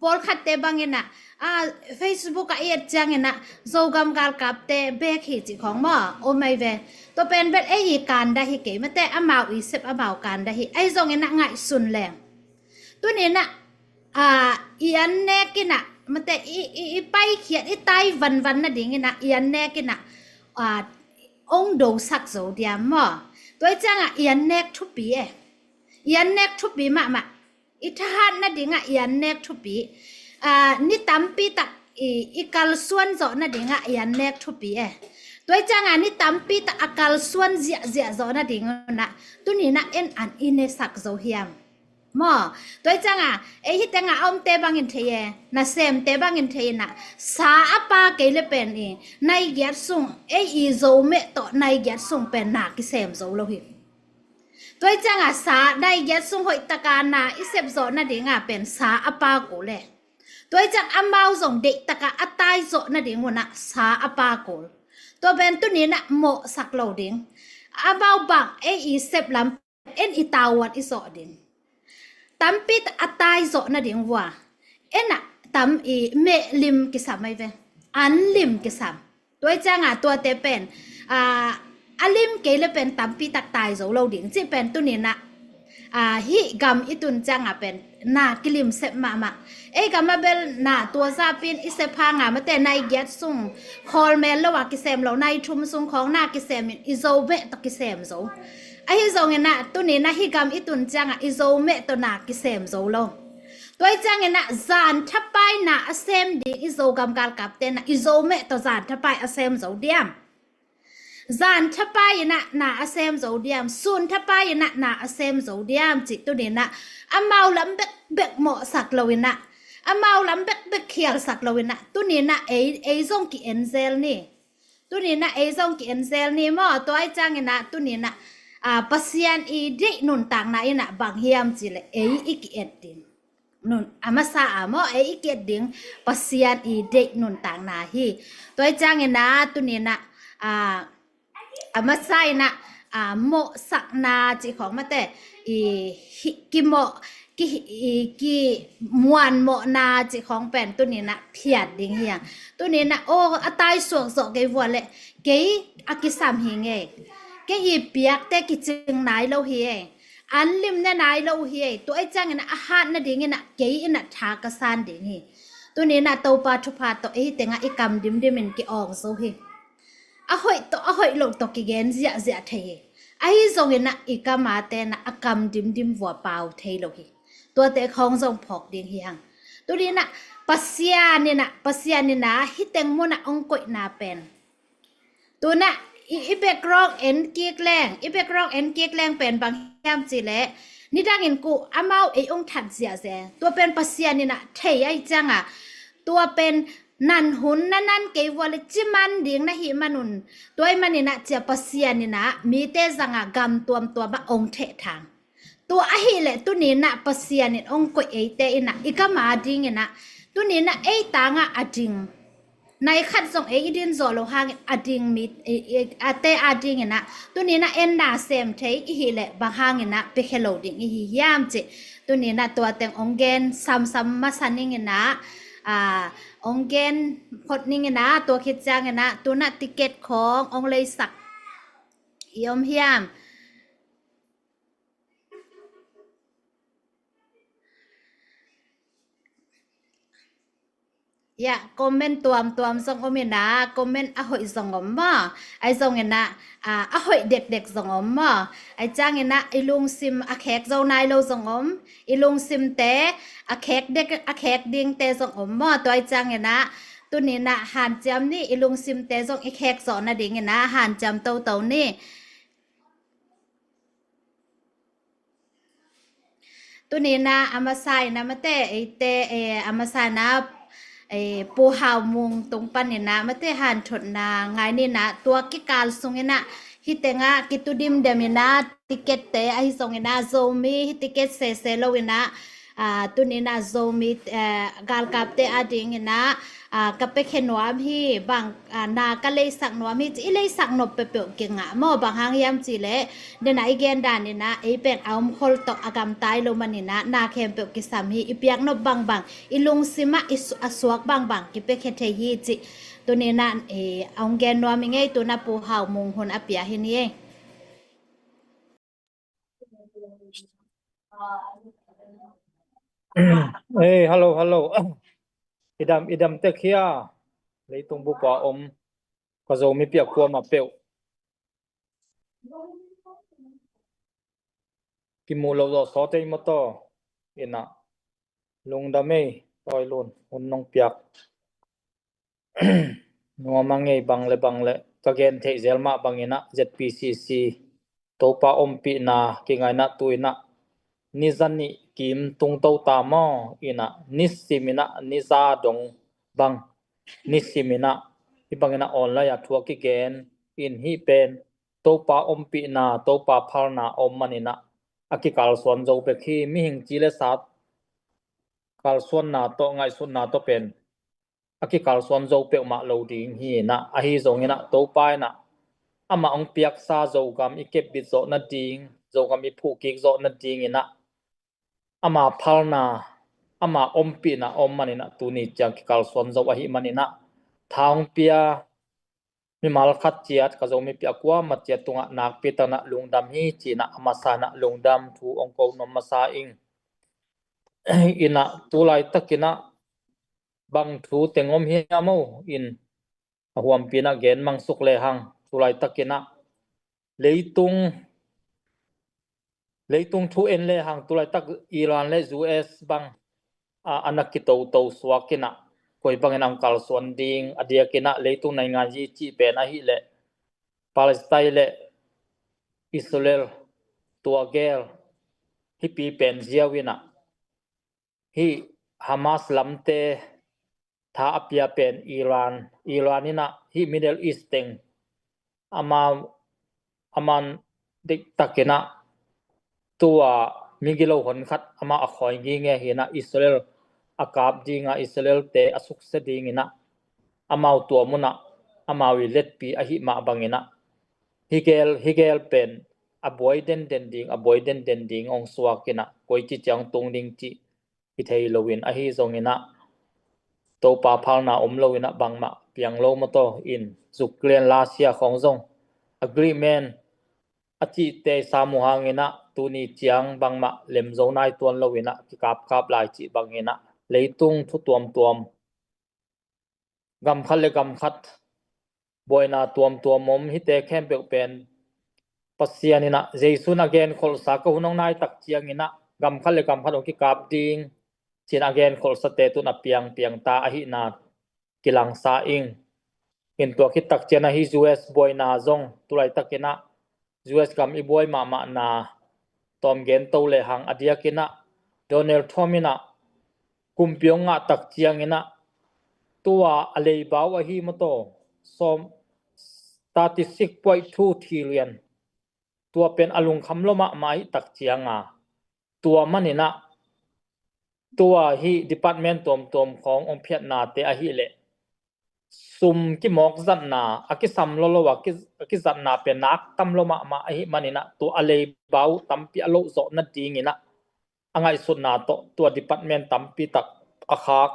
pawlkhatte bang inah, a, Facebook ah i et ciang inah Zogam galkapte bek hi cih khawng maw om ai ve. Tua pen bel ei i kanda hi kei mate, amau i sep amau kanda hi. Ahi zong inah ngaihsun leng tuni inah, a, i an nek inah mate i, i, i paikhiat i tai vanvan nading inah i an nek inah, a, hong dosak zo diam maw. Tua hi ciang a i an nek thupi e. I an nek thupi mahmah. I thahat nading ah i an nek thupi. A, ni tampi tak i, i kalsuan zawh nading ah i an nek thupi e. Tua hi ciang a ni tampi tak a kalsuan ziahziah zawh nading inah tuni inah en an i nesak zo hiam. Maw, tua ciangah ei hih tengah a omte bangin thei e, nasemte bangin thei inah, sa a pa kei le pen i nai giat sung, ei i Zo meh tawh nai giat sung pen na kisem zo lo hi. Tua ciangah sa nai giat sung hoih taka na i sep zawh nadingah pen sa a pa kul e. Tua ciang amau zong deih taka a tai zawh nading unah sa a pa kul. Tua pen tuni inah mawhsak lo ding. Amau bang ei i sep lam en i tavuan i zawh ding. Tampi a tai zawh nading vua. Enah tam i meh lim kisam ai ve. An lim kisam. Tua ciangah tuate pen, aa, a lim kei le pen tampi tak tai zo lo ding. Cih pen tuni inah, aa, hih gam i tun ciangah pen na kilim sep mahmah. Ei gam a bel na tua zapin i sep hanga mate nai giat sung khawl mel lo a kisem lo, nai thum sung khawng na kisem in i Zo meh tawh kisem zo. Ahi zongin ah tuni inah hih gam i tun ciangah i Zo meh tawh na kisem zo lo. Tua ciangin ah zan thapai na a sem ding i Zogam galkapte inah i Zo meh tawh zan thapai a sem zo diam? Zan thapai inah na a sem zo diam? Sun thapai inah na a sem zo diam? Cih tuni inah amau lam bekbek mawhsak lo inah, amau lam bekbek khialsak lo inah tuni inah ei, ei zong ki-en zel ni. Tuni inah ei zong ki-en zel ni maw? Tua ciangin ah tuni inah, aa, Pasian i deih nuntakna inah bang hiam cih le ei i ki-et ding. Nun, a masa a maw, ei i ki-et ding Pasian i deih nuntakna hi. Tua ciangin ah tuni inah, aa, a masa inah, aa, mawhsakna cih khawng mate i hi, kimawh, ki, i, kimuanmawhna cih khawng pen tuni inah phiat ding hi hang. Tuni inah aw a tai suak zawh kei vua le kei a kisam hi ngei. Kei i piakte kicing nai lo hi ei. An lim ne nai lo hi ei. Tua ciangin ah a hat nadingin ah kei inah tha ka san ding hi. Tuni inah Topa thupha tawh ei tengah i kam dimdim in ki-awng zo hi. A hoih tawh a hoih loh tawh kigen ziahziah thei hi. Ahi zongin ah i kam a te inah a kam dimdim vua pau thei lo hi. Tuate khawng zong phawk ding hi hang. Tuni inah Pasian inah, Pasian inah hih teng munah hong koihna pen, tu inah i, i background en kik leng, i background en kik leng pen bang hiam cih le, nidangin kuh amau ei hong that ziahziah. Tua pen Pasian inah thei ahih ciangah, tua pen nan hun na nan kei vua le ciman ding na hih manun, tua ahih manin ah cia Pasian inah mite zangah gam tuamtuam ah hong thehthang. Tua ahih leh tuni inah Pasian in hong koih eite inah i kam a dingin ah, tuni inah ei tangah a ding, nai khat zong ei i din zawh loh hangin a ding mi, i, i, a te a dingin ah tuni inah en na sem thei i hih leh bang hangin ah piakhia lo ding i hi hiam cih tuni inah tua teng hong gen samsam masa ning inah, aa, hong gen phot ning inah, tua khit ciangin ah tu inah ticket khawng hong leisak i om hiam? Ya, comment tuamtuam zong om inah, comment a hoih zong om maw? Ahi zongin ah, a, a hoih dekdek zong om maw? Ahi ciangin ah i lungsim a khek zo nai lo zong om, i lungsimte a khek dek, a khek dingte zong om maw? Tua ahi ciangin ah tuni inah hanciam ni, i lungsimte zong i khek zawh nadingin ah hanciam toto ni. Tuni inah a masa inah mate, eite, eh, a masa inah, eh, Pu Hau Mung tung pan inah mate hanthotna ngai ni inah, tua kikal sung inah hih tengah kitu dimdem inah ticket te ahi zongin ah Zomi hih ticket sese lo inah, aa, tuni inah Zomi, eh, galkapte a dingin ah, aa, ka piakhia nuam hi, bang, aa, na ka leisak nuam hi ci, i leisak nop peuhpeuh kingah maw? Bang hang hiam cih leh, den a i gen dan inah ei pen a omkhol tawh a gamtai lo man inah na khempeuh kisam hi. I piak nop bangbang, i lungsim ah i su-, a suak bangbang kipiakhia thei hi cih tuni inah, eh, a hong gen nuam i ngei. Tu inah Pu Hau Mung hun a pia hi ni ei. Ei, hello, hello. I dam, i dam tek hia? Leitung bup a om ka Zomi piak kuamah peuh kimuh loh zawh sawt ei maw taw? Inah lungdam ei, tawi lun hun nong piak nuam a ngei. Bang le bang le ka gen theih zel mah bangin ah Z P C C Topa ompihna kingainah tu inah ni za nih kim tungto ta maw? Inah nisiminah niza dong bang nisiminah hih banginah online ah thu a kigen in hih pen Topa ompihna, Topa phalna om maninah a kikalsuan zo bek hi. Mihing ci le sat kalsuanna tawh ngaihsutna tawh pen a kikalsuan zo peuhmah lo ding hi inah, ahi zonginah Topa inah amah hong piaksa Zogam i kepbit zawh nading, Zogam i phuhkik zawh nadinginah ama phalna, ama ompihna om maninah tuni ciang kikalsuan zo ahi maninah tha hong pia mimal khat ciat ka Zomi pi a kuama ciat tungah nakpi takinah lungdam hi cinah a masa inah lungdam thu hong ko nuam masa ing. Inah tulaitakinah bang thu teng om hiam o in a huampinah gen mangsuk lehang tulaitakinah leitung leitung thu en lehang tulaitak Iran le U S bang a, a na kitoto suakinah koi bangin ang kalsuan ding, a diakinah leitung naingan yi cih pen ahileh Palestine le Israel tua gel hih pi pen ziau inah hih Hamas lamte tha a pia pen Iran, Iran inah hih Middle East teng amau aman diktakinah tua migilo honkhat amau a khawi nginge hinah Israel a kap dinga Israel te a sukse dinginah amau tua munah amau i letpi ahi mah banginah higel higel pen a buai denden ding, a buai denden ding hong suakinah koi ci ciang tung ding cih hi thei loin ahi zonginah Topa phalna om loinah bangmah piang lo mawtaw in Ukraine Russia khawng zong agreement a cihte samu hanginah tuni ciang bangmah lemzo nai tuan loinah kikapkap lai cih banginah leitung thu tuamtuam gam khat le gam khat buaina tuamtuam om hite khempeuh pen Pasian inah Jesu in a genkholhsa ka hun hong naitak cianginah gam khat le gam khat hong kikap ding cin a genkholhsate tun a piangpiang ta ahihna kilangsa ing. In tua khittak cianah hih U S buaina zong tulaitakinah U S gam i buai mahmahna tawm gento lehang a diakinah Donald Trump inah kumpi hong ngahtak cianginah tua a leibau ahi mawtaw sawm thirty six point two trillion tua pen a lungkham lo mahmah ahihtak cianga tua maninah tua hih department tuamtuam khawng hong phiatnate ahileh sum kimawk zatna a kisam lolo a kizatna pen nak tam lo mahmah ahi maninah tua a leibau tampi a lohzawh nadinginah a ngaihsutna tawh tua department tampi tak a khak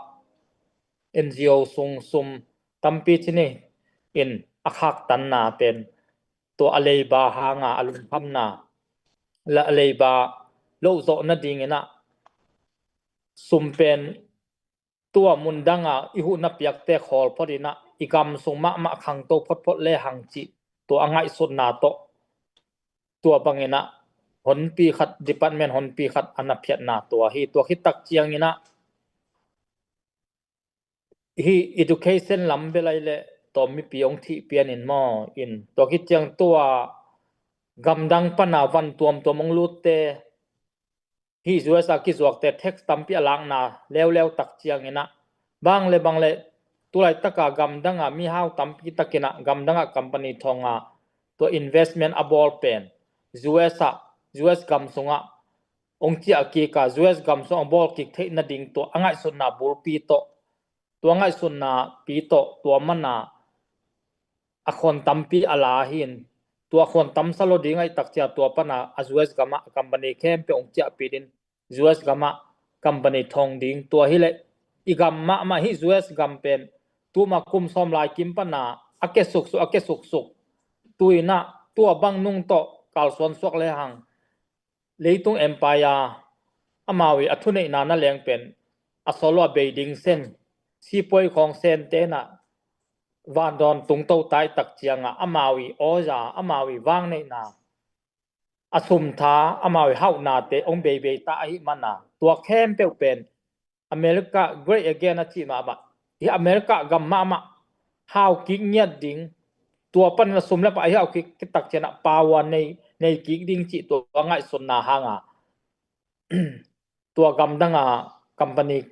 N G O sung sum tampi cini in a khaktanna pen tua a leiba hanga a lungkhamna la a leiba lohzawh nadinginah sum pen tua mundanga i huhna piakte khawl photinah i gam sung mahmah khangto photphot lehang cih tua a ngaihsutna tawh tua banginah honpi khat department honpi khat a na phiatna tua hi. Tua khittak cianginah hih education lam belai le tawm mipi hong thih pianin maw in tua khit ciang tua gamdang pana van tuamtuam hong lutte hih U S a kizuakte tax tampi a lakna leuleu tak cianginah bang le bang le tulaitaka gamdanga mihau tampi takinah gamdanga company thawnga tua investment a bawl pen U S ah U S gam sungah hong ciah kika U S gam sungah hong bawl kik theih nading tua a ngaihsutna bulpi tawh tua ngaihsutna pi tawh tua mana a khuan tampi a la hin tua khuan tamsa lo ding ahihtak cia tua pana a U S gamah a company khempeuh hong ciahpih din U S gamah company thawng ding tua hileh i gam mahmah hih U S gam pen tuma kum sawm lai kim pana a ke suksuk a ke suksuk tuinah tua bang nung tawh kalsuan suak lehang leitung empire amau i a thuneihna na leng pen a solo a bei ding sen sipuai khawng sen tenah vandawn tungto taitak ciangah amau i awza amau i vangneihna a sumtha amau i hauhnate hong beibei ta ahi mana tua khempeuh pen America great again a cih mahmah hi. America gam mahmah hau kik ngiat ding tua panin a sum le pai hau kik kitak cianah power nei nei kik ding cih tua ngaihsutna hanga tua gamdanga company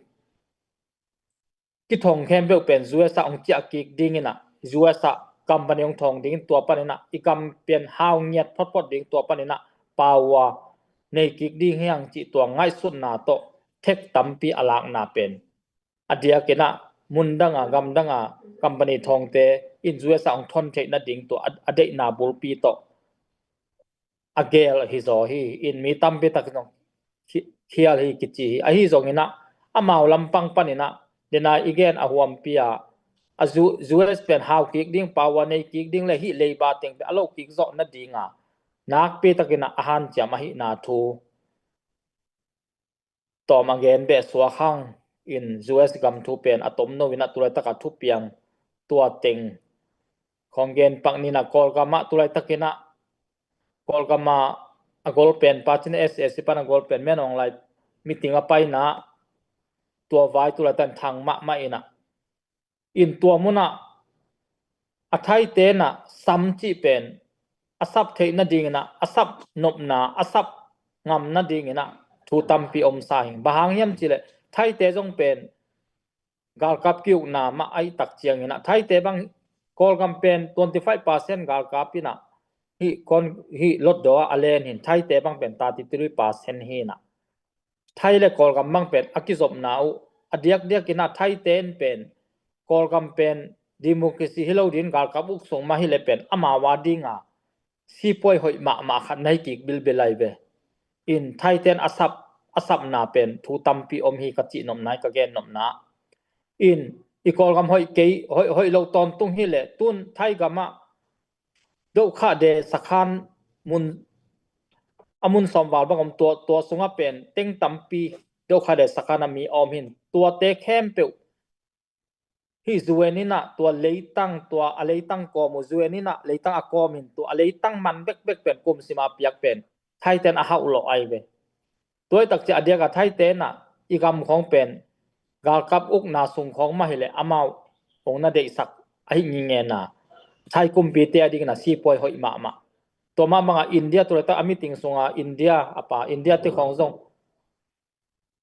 kithong khempeuh pen U S a hong ciah kik dinginah, U S a company hong thong dingin tua paninah i gam pen hau ngiat photphot ding tua paninah power nei kik ding hiang cih tua ngaihsutna tawh thek tampi a lakna pen a diakinah mundanga gamdanga company thongte in U S a hong thon theih nading tua a deihna bulpi tawh a gel hi zaw hi. In mi tampi takin hong khial hi kici hi. Ahi zonginah amau lampang paninah dena i gen a huampi a, a U S pen hau kik ding, power nei kik ding le hih leiba teng pen a lo kik zawh nadinga nakpi takinah a hanciam ahihna thu tawm a gen beh suak hang. In U S gam thu pen a tomno inah tulaitaka thupiang tua teng khong gen pak ninah Kawlgamah tulaitakinah Kawlgamah a golpen pacin S S C pan a golpen menawng lai meeting a paina tua vai tulaitan thang mahmah inah in tua munah a Thaite inah sam cih pen a sap theih nadinginah a sap nopna a sap ngam nadinginah thu tampi omsa hi. Bang hang hiam cihleh Thaite zong pen galkap kiukna mah ahi tak cianginah Thaite bang Kawlgam pen twenty five percent galkap inah hih kon hih lotdaw a len hin Thaite bang pen thirty three percent hinah Thai le Kawlgam bang pen a kizopna uh a diakdiakinah Thaite in pen Kawlgam pen democracy hi lo din galkap uk sung mah hileh pen amau a dinga sipuai hoih mahmah khat na hi kik bilbil lai ve. In Thaite in a sap a sapna pen thu tampi om hi ka cih nopna hi ka gen nopna. In i Kawlgam hoih kei hoih hoih lo tawntung hileh tun Thaigamah Dokhade sakhan mun a mun sawmval bang om tua tua sungah pen teng tampi Dokhade sakhan a mi a om hin tuate khempeuh hih U N inah tua leitang tua a leitang kawm uh U N inah leitang a kawm hin tua a leitang man bekbek pen kumsima piak pen Thaiten a hauhlawh ai ve. Tuaitak ciah a diaka Thaite inah i gam khawng pen galkap ukna sung khawng mah hileh amau hong na deihsak ahi ngingena Thai kumpite a dingina sipuai hoih mahmah. Tua mah banga India tulaitak a meeting sunga India a pa India te khawng zong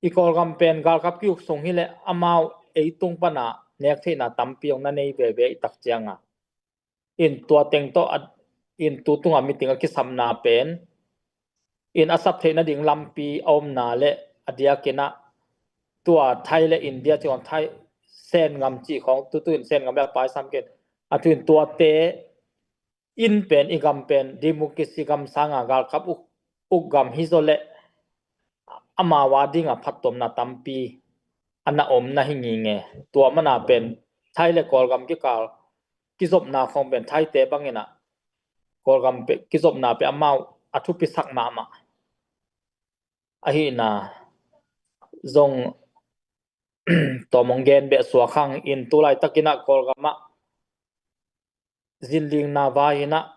i Kawlgam pen galkap kiuk sung hileh amau ei tung pana nek theihna tampi hong na nei veve i tak cianga. In tua teng tawh in tu tunga meeting a kisapna pen in a sap theih nading lampi a omna le a diakinah tua Thai le India cih khawng Thai Sen ngam cih khawng tutu in Sen ngam le a paisam ken a tu in tuate in pen i gam pen democracy gam sanga galkap uk, uk gam hi zaw leh amau a dinga phattuamna tampi a na om na hi nginge. Tua mana pen Thai le Kawlgam kikal kizopna khawng pen Thaite banginah Kawlgam kizopna pen amau a thupisak mahmah ahihna zong tawm hong gen beh suak hang in tulaitakinah Kawlgamah zinlingna vai inah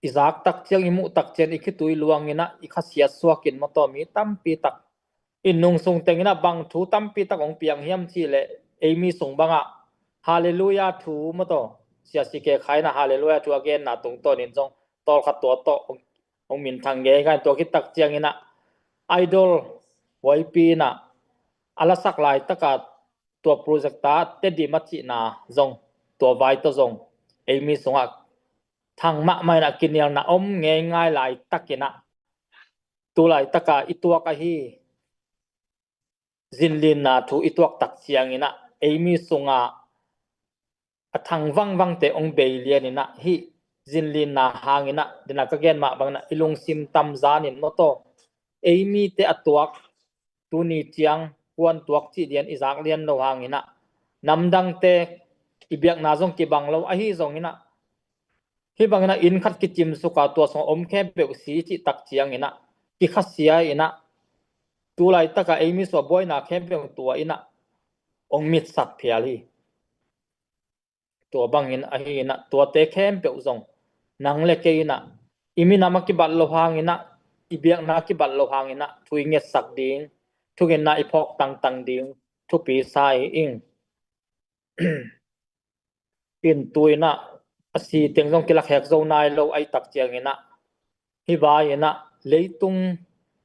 i zak tak ciang i muh tak ciang i khitui luang inah i khasiat suakin mawtaw mi tampi tak in nung sung tenginah bang thu tampi tak hong piang hiam cihleh ei mi sung bangah Halleluia thu mawtaw siasi ke khainah Halleluia thu a genna tungtawnin zong tawlkhat tua tawh hong minthang ngeikai tua khit tak cianginah idol huaipi inah a lasak laitaka tua projecta Tedim a cihna zong tua vai tawh zong ei mi sungah thang mahmah inah kinialna om ngeingai laitakinah tulaitaka i tuak ahi zinlinna thu i tuak tak cianginah ei mi sungah a thang vangvangte hong bei lianinah hih zinlinna hanginah dena ka gen mah banginah i lungsim tamzanin mawtaw ei mite a tuak tuni ciang kuan tuak cih lian i zak lian lo hanginah namdangte i biakna zong kibang lo ahi zonginah hih banginah inn khat kicimsuka tua sung om khempeuh si cih tak cianginah kikhasia inah tulaitaka ei mi sua buaina khempeuh tua inah hong mitsak phial hi. Tua bangin ahi inah tuate khempeuh zong nang le kei inah i minam a kibat lo hanginah i biakna a kibat lo hanginah thu i ngetsak ding thungetna i phawk tangtang ding thupi sa i ing. In tu inah a si teng zong kilakhek zo nai lo ahi tak cianginah hih vai inah leitung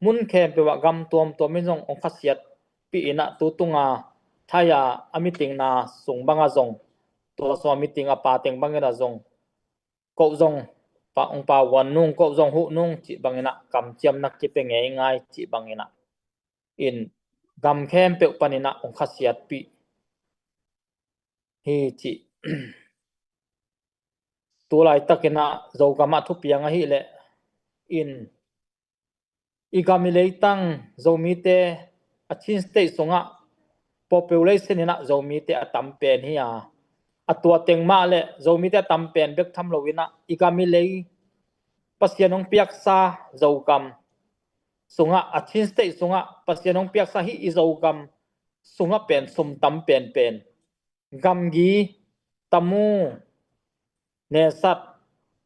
mun khempeuh ah gam tuamtuam in zong hong khasiatpih in ah, tu tunga Thai a, a meeting na sung bangah zong, tua sung a meeting a pateng bangin ah zong, ko zong pa, hong pau guan nung, ko zong huh nung cih bangin ah kamciamna kipia ngeingai cih bangin ah, in gam khempeuh panin ah hong khasiatpih hi cih. Tu laitakin ah Zogam ah thupiang ahih leh in, i gam i leitang Zomite a Chin State sungah population in ah Zomite a tam pen hi a, a tua teng mah leh Zomite a tam pen bek tham lo in ah, i gam i lei Pasian hong piaksa Zogam sungah, a Chin State sungah Pasian hong piaksa hih i Zogam sungah pen sum tam penpen, gamgi, tamu, nesat,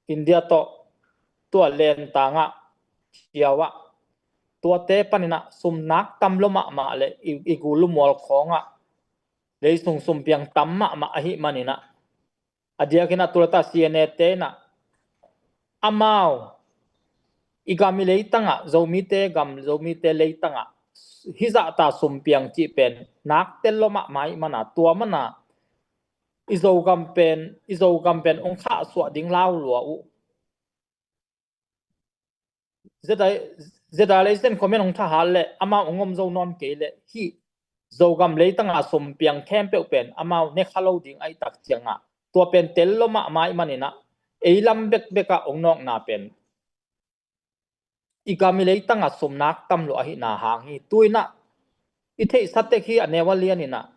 India tawh tua lentangah, ciauah, tuate panin ah sum nak tam lua mahmah leh i, i gulu mual khawngah leisung sumpiang tam mahmah ahih manin ah, a diakin ah tu laitak C N A te in ah, amau i gam i leitangah, Zomite gam, Zomite leitangah hih zahta sumpiang cih pen nak tel lua mahmah ahih manin ah, tua manin ah i Zogam pen, i Zogam pen hong khahsuah ding lau lua uh. Zeda, Zeda Leisen comment hong thahat leh amau hong om zo nawn kei leh, hih Zogam leitanga sumpiang khempeuh pen amau ne kha lo ding ahih tak ciangah, tua pen tel lua mahmah ahih manin ah, ei lam bekbek ah hong nawkna pen i gam i leitanga sum nak tam lua ahihna hang hi. Tu in ah i theihsa tek hi, a neu a lian in ah,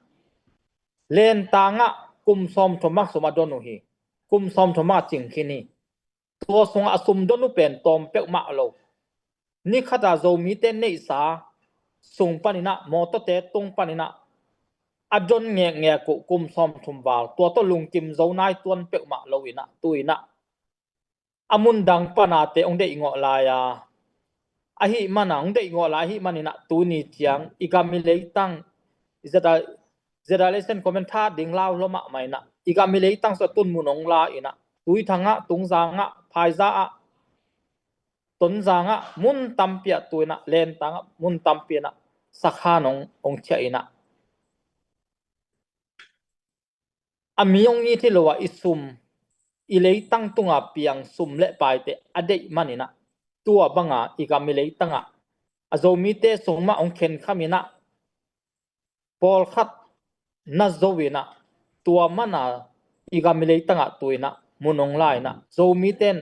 lentangah kum sawmthum ah sum a don uh hi. Kum sawmthum ah cing khin hi. Tua sungah a sum don uh pen tawm peuhmah lo. Ni khat a Zomite neihsa sung panin ah, mawtawte tung panin ah a don ngekngek uh kum sawmthum val, tua tawh lungkim zo nai tuan peuhmah lo in ah, tu in ah a mun dang pana te hong deihngawh lai a, ahih manin ah, hong deihngawh lai ahih manin ah, tuni ciang i gam i leitang, i Zeda, Zeda Leisen comment tha ding lau lua mahmah in ah, i gam i leitang sung ah tun mun hong la in ah, Tuithang ah, Tungzang ah, Phaiza ah, Tonzang ah, mun tampi ah tu in ah, lentang ah mun tampi in ah sakhan hong, hong ciah in ah, a mi hong it hi lo ah, i sum, i leitang tunga piang sum le paite a deih manin ah, tua banga i gam i leitangah a Zomite sung mah hong khenkham in ah, pawlkhat na zo in ah, tua manin ah i gam i leitangah tu in ah mun hong la in ah, Zomite in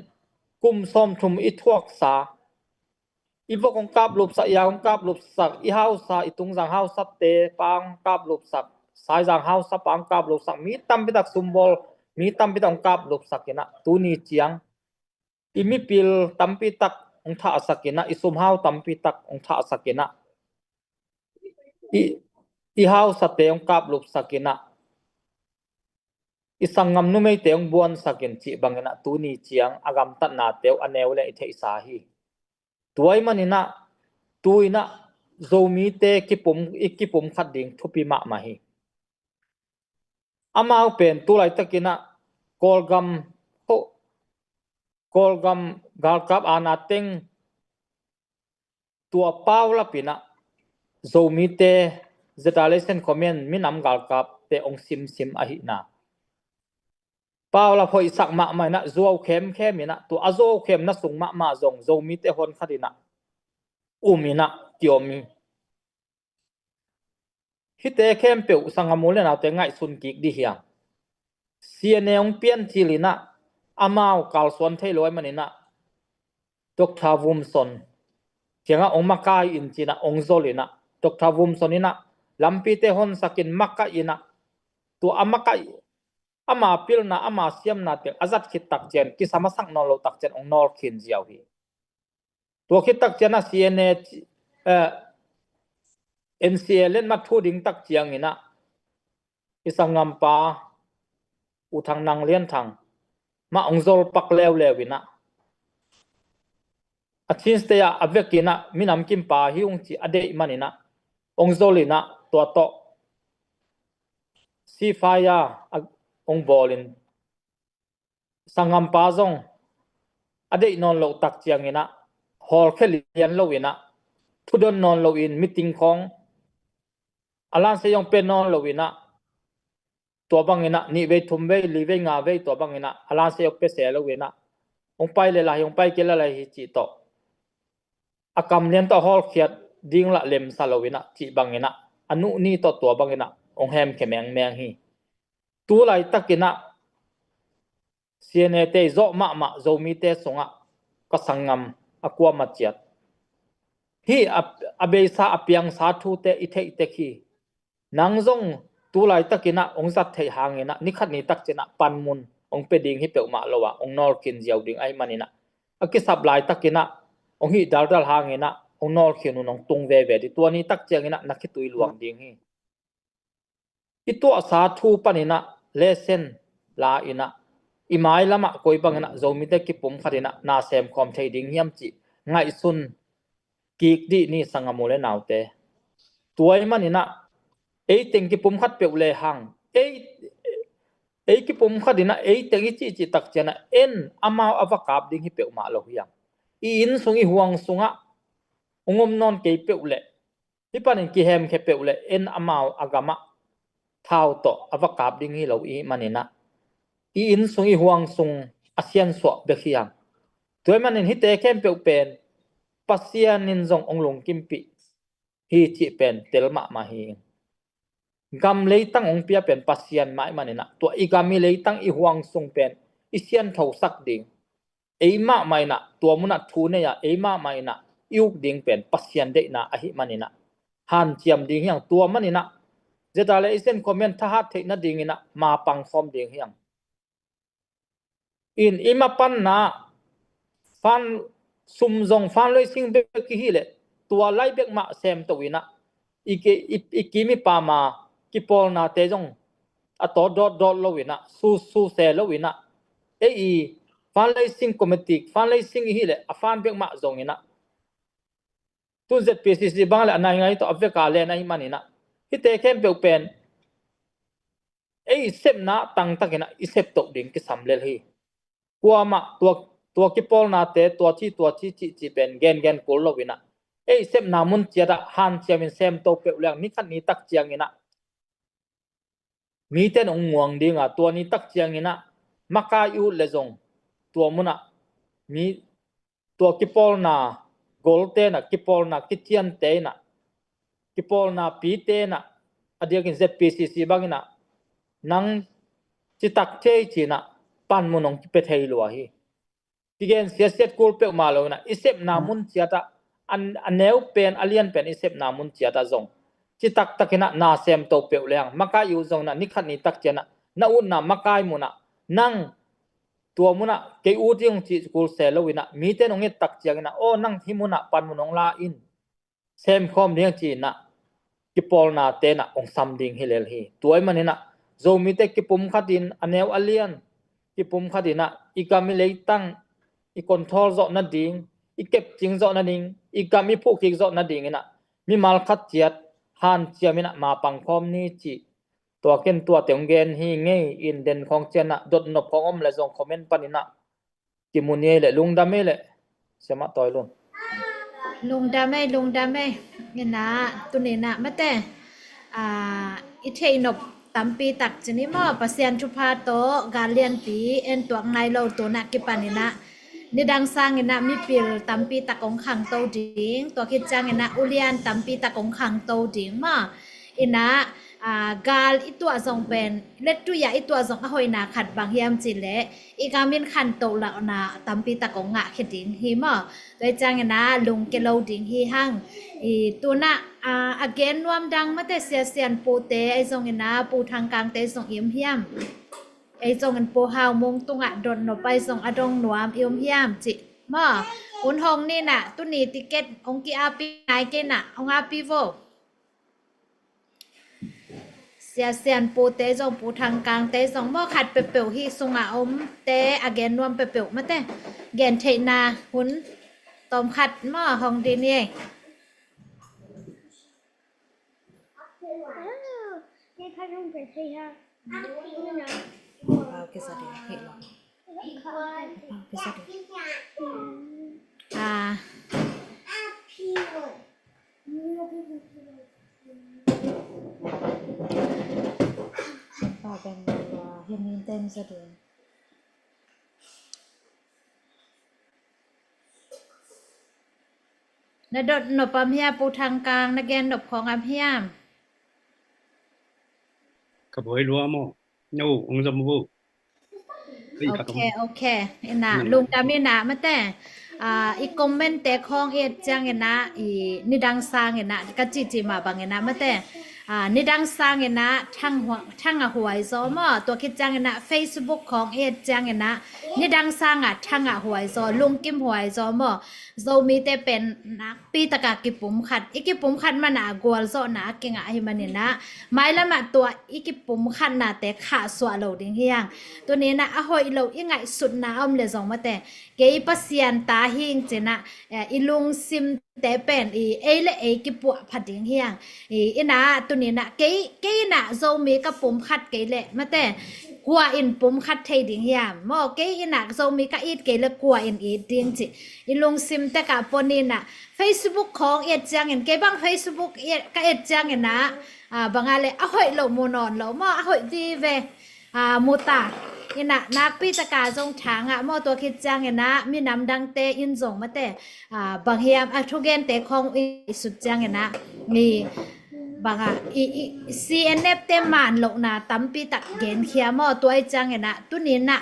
kum sawmthum i thuaksa, i vok hong kaplupsak, i au hong kaplupsak, i hausa, i Tungzang hausate pa hong kaplupsak, Saizang hausa pa hong kaplupsak, mi tampi tak sumbawl, mi tampi tak hong kaplupsak in ah, tuni ciang i mipil tampi tak hong thahsak in ah, i sumhau tampi tak hong thahsak in ah, i, i hausate hong kaplupsak in ah, i sanggam numeite hong buansak in cih bangin ah, tuni ciang a gamtatnate uh a neu le i theihsa hi. Tua ahih manin ah, tu in ah Zomite kipum, i kipum khat ding thupi mahmah hi. Amau pen tu laitakin ah Kawlgam, Kawlgam galkap ana teng tua paulap in ah Zomite, Zeta Leisen comment minam galkapte hong simsim ahihna, paulap hoihsak mahmah in ah, zuau khemkhem in ah, tua a zuau khemna sung mahmah zong Zomite hon khat in ah um in ah kiom hi. Hihte khempeuh sanggam u le naute ngaihsun kik dih hiam? C N A hong piancil in ah, amau kalsuan thei lo ahih manin ah, Doctor Wumson kiangah hong makai in ci in ah, hong zol in ah, Doctor Wumson in ah lampite honsak in, makaih in ah, tua a makaih, ama pilna, ama siamna teng a zat khit tak ciang, kisam a sak nawn lo tak ciang hong nawl khin ziau hi. Tua khit tak ciang ah C N A, eh, N C A letmat thu ding tak ciangin ah, i sanggampa U Thang Nang Lian Thang mah hong zol pak leuleu in ah, a Chin State ah a vekin ah minam kimpa hi ung ci a deih manin ah, hong zol in ah, tua tawh ceasefire a hong bawl in, sanggampa zong a deih nawn loh tak ciangin ah, hawlkhia lian lo in ah, thudon nawn loin, meeting khawng a lansia zong pia nawn loin ah, tua bangin ah nih vei, thum vei, li vei, nga vei, tua bangin ah a lansia zong pia se loin ah, hong pai le lai hi, hong pai kei le lai hi cih tawh, a kam lian tawh hawlkhiat ding lah lemsa loin ah, cih bangin ah, a nuh ni tawh tua bangin ah hong hemkhia mengmeng hi. Tu laitakin ah C N A te i zawh mahmah Zomite sungah ka sanggam a kuama ciat, hih a, a beisa, a piangsa thute i theih tek hi. Nang zong tu laitakin ah hong zat theih hangin ah, ni khat ni tak ciangin ah panmun hong pia ding hi peuhmah lo ah, hong nawlkhin ziau ding ahih manin ah, a kisap laitakin ah hong hih daldal hangin ah hong nawlkhin un hong tung veve ding. Tua ni tak ciangin ah na khitui luang ding hi. I tuahsa thu panin ah lesson la in ah, i mailam ah koi bangin ah Zomite kipumkhat in ah na semkhawm thei ding hiam cih ngaihsun kik dih ni, sanggam u le naute. Tua ahih manin ah, ei teng kipumkhat peuh le hang, ei, ei kipumkhat in ah ei teng i cihcih tak ciangin ah, en amau a va kap ding hi peuhmah lo hi hang. I inn sung, i huang sungah hong om nawn kei peuh leh, hih panin kihemkhia peuh leh, en amau a gamah thau tawh a va kap ding hi lo i hih manin ah, i inn sung, i huang sung a siansuah bek hi hang. Tua ahih manin hihte khempeuh pen Pasian in zong hong lungkimpih hi cih pen tel mahmah hi. Gam leitang hong pia pen Pasian mah ahih manin ah, tua i gam, i leitang, i huang sung pen i sianthotsak ding, ei mahmah in ah tua munah thu nei a, ei mahmah in ah i uk ding pen Pasian deihna ahih manin ah, hanciam ding hi hang. Tua manin ah, zeta le i sen comment thahat theih nadingin ah mapang khawm ding hi hang. In i mapanna, fan, sum zong fanlei sing bek i hih leh, tua lai bek mah semto in ah, i ki, i, i kim i pam a kipawlnate zong a tawt dawtdawt lo in ah, su, su se lo in ah, ei i fanlei sing committee, fanlei sing i hih leh, a fan bek mah zong in ah, tun Z P C C bang leh a nai ngai tawh a veka len ahih manin ah, hihte khempeuh pen ei sepna tangtakin ah i septoh ding kisam lel hi. Kuamah tua, tua kipawlnate, tua ci, tua ci, cihcih pen gengen kul lo in ah, ei sepna mun ciat ah hanciamin semto peuh leng, ni khat ni tak ciangin ah mite in hong muang ding a, tua ni tak ciangin ah makai i ut leh zong, tua munah mi, tua kipawlna golte in ah, kipawlna kiciante in ah, kipawlna pite in ah, a diakin Z P C C bangin ah, nang citak thei ci-in ah panmun hong kipia thei lua hi. Kigen siatsiat kul peuhmah lo in ah, i sepna mun ciat ah, a, a neu pen, a lian pen i sepna mun ciat ah zong, citak takin ah na semto peuh leng, makai i ut zong in ah, ni khat ni tak ciangin ah na utna makai mun ah, nang tua mun ah kei ut ing ci kul se lo in ah, mite in hong et tak ciangin ah, aw, nang hih mun ah panmun hong la in, semkhawm ding ci-in ah, kipawlnate in ah hong sam ding hi lel hi. Tua ahih manin ah, Zomite kipumkhat in, a neu a lian kipumkhat in ah, i gam, i leitang i control zawh nading, i kepcing zawh nading, i gam i phuhkik zawh nadingin ah, mimal khat ciat hanciamin ah mapang khawm ni cih, tua ken tuate hong gen hi. Ngei in den khawng ciang ah dotnop khawng om leh zong comment panin ah kimu ni ei leh, lungdam ei leh, Siamah Tawi Lun. Lungdam ei, lungdam ei. Ina, tuni in ah mate, ah, i theih nop tampi tak ci ni maw, Pasian thupha tawh gal lianpi en tuak nai lo tu-in ah kipan in ah, nidang sangin ah mipil tampi tak hong khangto ding, tua khit ciangin ah ulian tampi tak hong khangto ding maw. Ina, ah, gal i tuah zong pen, lettui ah i tuah zong a hoihna khat bang hiam cih leh, i gam in khantoh lohna tampi tak hong ngahkhia ding hi maw. Tua ciangin ah lungkia lo ding hi hang. I tu-in ah, ah, a gen nuam dang mate, Sia Sian Pute ahi zongin ah, Pu Thang Kangte zong i om hiam? Ahi zongin Pu Hau Mung tungah dotnop ahi zong a dong nuam i om hiam cih maw. Hun hong ni in ah, tuni ticket hong ki-ap nai kei in ah, hong ap vo. Sia Sian Pute zong, Pu Thang Kangte zong maw, khat peuhpeuh hih sungah omte a gen nuam peuhpeuh mate, gen theihna hun tawm khat maw hong ding ni ei. Ah, Pa ben lo a, hian in tem za ding. Na dot nop am hiam, Pu Thang Kang, na gen nop khawng am hiam? Ka buai lua maw? No, hong zom uh. Ei, ka tom. Ok, ok. Ina, lungdam ina, mate. Ah, i comment te khawng i et ciang ina, i nidang sang ina, ka cihcih mah bang ina, mate. Ah, nidang sang ina, thang hua-, thang a huai zaw maw. Tua khit ciang ina, Facebook khawng i et ciang ina, nidang sang a thang a huai zaw, lungkim huai zaw maw. Zomite pen nakpi taka kipumkhat, i kipumkhat mana gualzawhna a kingah ahi manina, mailamah tua i kipumkhatnate khahsuah lo ding hiang. Tunina a hoih lo i ngaihsutna a om le zong mate, kei Pasian ta hing cina, eh, i lungsimte pen i ei le ei kipuah pha ding hiang. I, ina tunina kei, kei ina Zomi ka pumkhat kei le mate, kua in pumkhat thei ding hiam? Maw, kei ina Zomi ka it kei le kua in it ding ci. I lungsim tek ah pon ina Facebook khawng i et ciangin, kei bang Facebook i et, ka et ciangina, ah, banga le a hoih lo mu nawn lo maw, a hoih vive. Ah, mu ta. Ina nakpi taka zong thangah maw, tua khit ciangina minam dangte in zong mate, ah, bang hiam a thugente khawng i sut ciangina mi banga i, i C N F te man lohna tampi tak genkhia maw, tua i ciangina tunina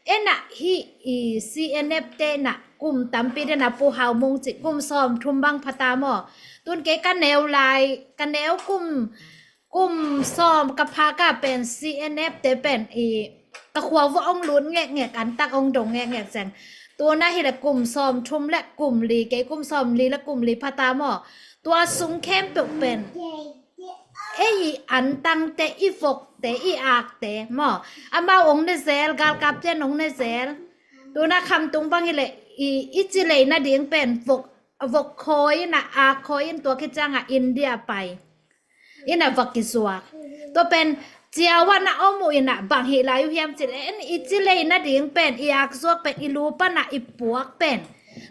ena hi i C N F te na kum tampi dena Pu Hau Mung ci kum sawm thum bang phata maw. Tun kei ka neu lai, ka neu kum, kum sawm ka pha ka pen C N F te pen i ka khua vua ong lut ngekngek, an tak ong dong ngekngek seng. Tuna hi le kum sawm thum le kum li, kei kum sawm li le kum li phata maw. Tua sung khempeuh pen ei i antangte, i vokte, i akte maw, amau ong ne zel, galkapte ong ne zel. Tuna khamtung bang hi le i, i ci lei nading pen vok, vok khawi ina, ak khawi in tua khit cianga India pai ina va kizuak. Tua pen ciau ah na om uh ina bang hi lai uh hiam ci le, en i ci lei nading pen, i ak zuak pen, i lu pana i puak pen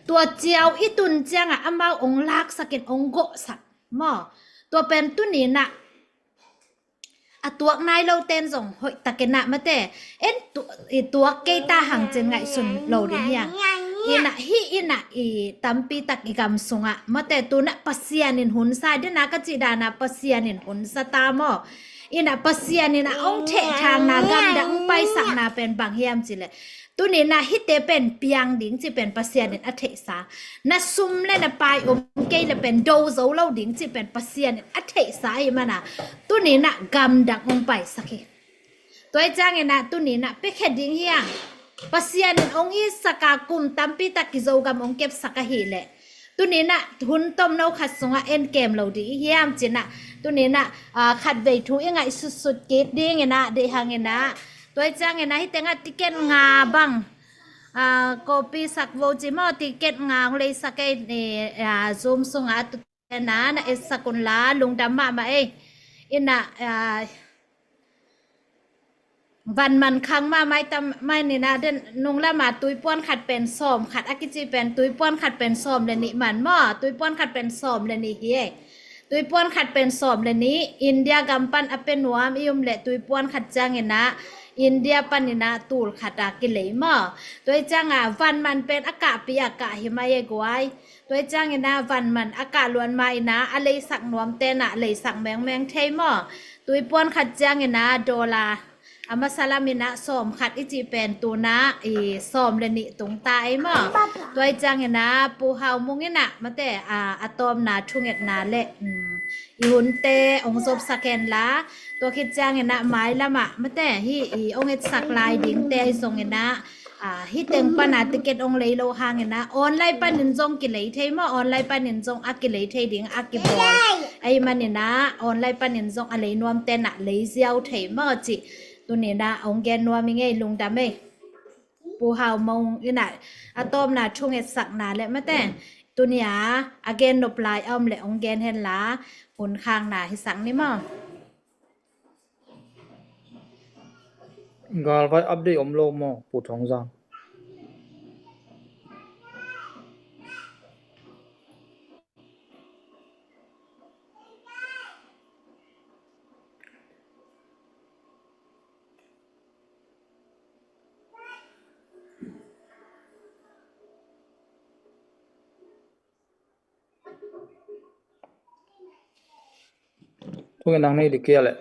tua ciau i tun cianga amau ong laksakin ong gawhsak maw. Tua pen tunina a tuak nai lo ten zong hoih takin ah mate, en tu-, i tuak kei ta hang cin ngaihsun lo ding hiang. Ina hi ina i tampi tak i gam sungah mate, tuna Pasian in hunsa dena ka cih dana Pasian in hunsa ta maw. Ina Pasian ina ong theh thangna, gamdang paisakna pen bang hiam ci le, tunina hite pen piang ding ci pen Pasian in a theihsa. Na sum le na pai om kei le pen do zo lo ding ci pen Pasian in a theihsa ahi mana, tunina gamdang ong paisak hi. Tua i ciangina tunina piakhe ding hiang. Pasian in ong itsaka kum tampi tak i Zogam ong kepsak ahi le, tunina hun tomno khat sungah en kem lo ding i hiam cina, tunina, ah, khatvei thu i ngaihsutsut kik dingina, deih hangina. Tua i ciangina hi tengah ticket nga bang, ah, copy sak vo ci maw, ticket nga ong leisak ei ni, ah, Zoom sungah tu tena na etsak unla, lungdam mahmah ei. Ina, ah, Van man khang mah mai tam mai nina den nung lama tuipuan khat pen sawm khat a kici pen tuipuan khat pen sawm le nih man maw, tuipuan khat pen sawm le nih hi ei. Tuipuan khat pen sawm le nih, India gam pan a pe nuam i um le tuipuan khat ciangina India panina tul khat a kilei maw. Tua i cianga van man pen a kahpi a kah hi mai ei guai. Tua i ciangina van man a kah luan ma ina a leisak nuam tena leisak mengmeng thei maw. Tuipuan khat ciangina dollar a masa lamina sawm khat i cih pen tuna i sawm le nih tungta ei maw. Tua i ciangina Pu Hau Mung ina mate, a, a tawmna thungetna le, um, i hunte ong zopsak henla, tua khit ciangina mailamah mate hi i ong etsak lai dingte ahi zongina, a, hi teng pana ticket ong lei lo hangina online panin zong kilei thei maw, online panin zong a kilei thei ding a kibawl ahi manina online panin zong a lei nuam tena lei ziau thei maw cih tunina ong gen nuam i ngei, lungdam ei. Pu Hau Mung ina a tawmna thungetsakna le mate, tunia a gen nop lai a om le ong gen henla hun khangna hi sak ni maw. Galvai update om lo maw, Pu Thong Zang? Tung nang nei di kia le.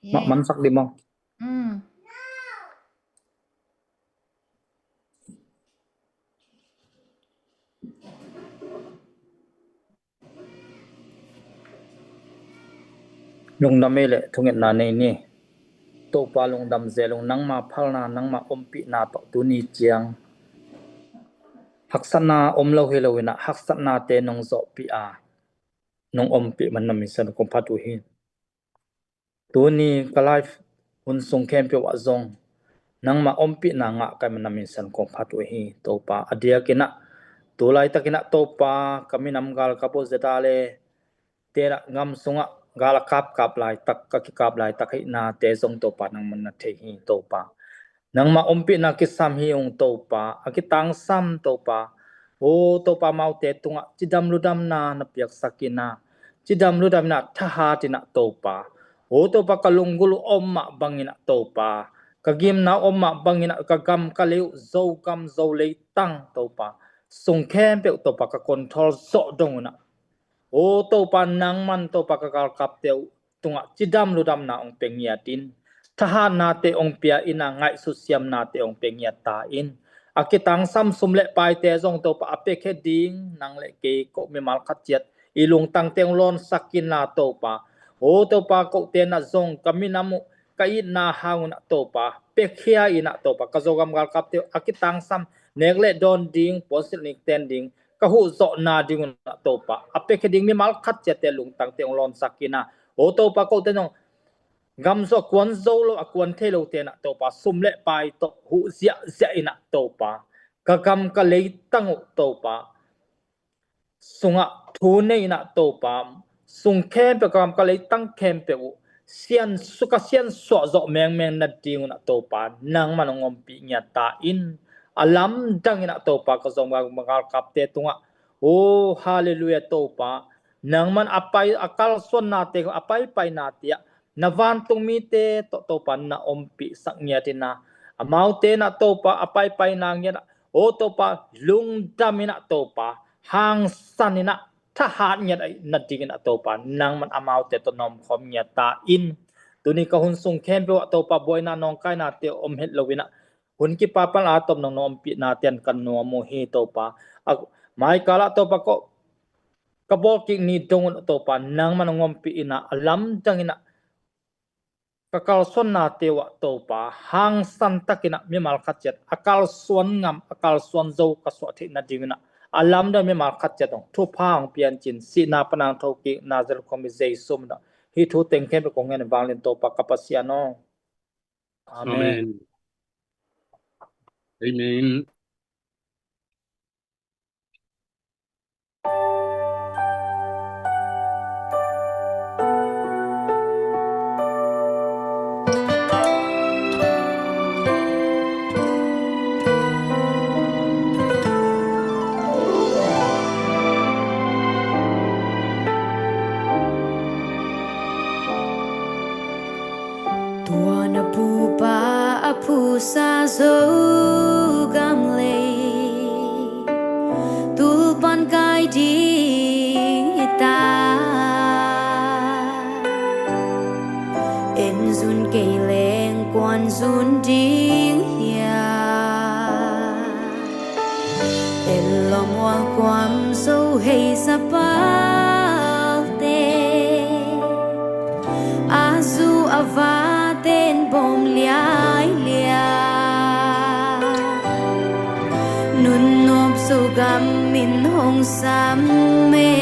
Mak mansak di mau. Hmm. Lungdam ei le thungetna nei ni. Topa lungdam zel ung, nangma phalna, nangma ompihna tawh tuni ciang haksatna om lo hi lo inah, haksatnate nong zawhpih a nong ompih man na min san kong phat uh hi. Tuni ka life hun sung khempeuh ah zong nangma ompihna ngah kai man na min san kong phat uh hi Topa. A diakinah tu laitakinah Topa ka minam gal ka bawh zeta le tenah gam sungah gal a kapkap laitak, ka kikap laitak hihna te zong Topa nangman na thei hi Topa. Nangma ompihna kisam hi ung Topa, a kitangsam Topa. O Topa, amaute tungah cidam ludamna na piaksak inah, cidam ludam inah, thahat inah Topa. O Topa, ka lunggulh uh om mah banginah Topa, ka gimna uh om mah banginah, ka gam ka lei uh, Zogam Zo leitang Topa, sung khempeuh Topa ka control zawh dong unah, O Topa, nangman Topa ka galkapte uh tungah cidam ludamna ong pia ngiat in, thahatnate ong pia inah, ngaihsut siamnate ong pia ngiat ta in. A kitangsam sum le paite zong Topa a piakhia ding nang le kei ko mimal khat ciat i lungtangte ong lawnsak inah Topa. O Topa, kote na zong ka minam uh ka itna hang unah Topa piakhia inah Topa, ka Zogam galkapte uh a kitangsam nek le dawn ding, puansilh nikten ding, ka huh zawhna ding unah Topa a piakhia ding mimal khat ciatte lungtangte ong lawnsak inah, O Topa, kote nong gam zo a kuan zo lo, a kuan thei lote nah Topa, sum le pai tawh huh ziahziah inah Topa, ka gam ka leitang uh Topa sungah thu nei inah Topa, sung khempeuh, ka gam ka leitang khempeuh uh siansuah, ka siansuah zawh mengmeng nading unah Topa, nangman ong ompih ngiat ta in. A lamdang inah Topa, ka Zogam galkapte tungah, O Halleluiah Topa, nangman a pai, a kalsuannate, a paipainate ah na vantung mite tawh Topa na ompihsak ngiat inah, amaute nah Topa a paipaina ngiat ah, O Topa, lungdam inah Topa, hangsan inah, thahat ngiat nading inah Topa, nangman amaute tawh na omkhawm ngiat ta in. Tuni ka hun sung khempeuh ah Topa, buaina nawngkainate om het lo inah, hun kipapan a tawm nong na ompihna ten kan nuam uh hi Topa. A maikal ah Topa, ko ka bawl kik ni dong un Topa, nangman ong ompih inah, a lamdang inah ka kalsuannate uh ah Topa, hangsan tak inah mimal khat ciat a kalsuan ngam, a kalsuan zo ka suah theih nading inah, a lamdang mimal khat ciat ong thupha ong piancin, sihna pan ong thokik Nazareth khuami Jesu min ah hih thu teng khempeuh kong ngen vanglian Topa ka Pasian aw. Amen. Amen. Amen. Tua na pupa a phusa Zogam lei tulpan kai ding hi ta. En zun kei leng kuan zun ding hiam? En lawm ual kuam zo hei zapalte a zu a vaten bawm liailiai. Nunnop Zogam in hong sam e.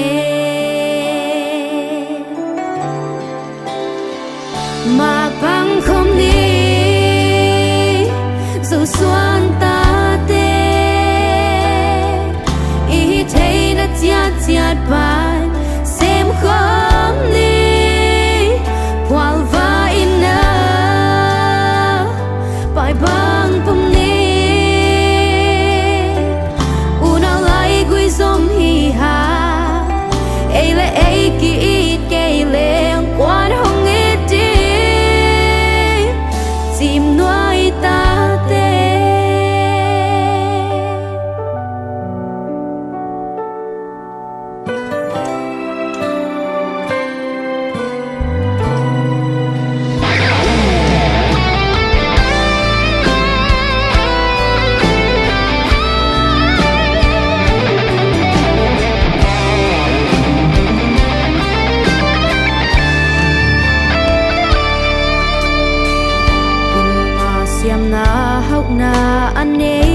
Mapang khom ni, Zosuan tate i hih theihna ciatciat pan sem khom ni. Phualva in a pai bang pom ni. Unau laigui zom hi hang, ei le ei ki-it kei leng kuan hong it ding. na a nei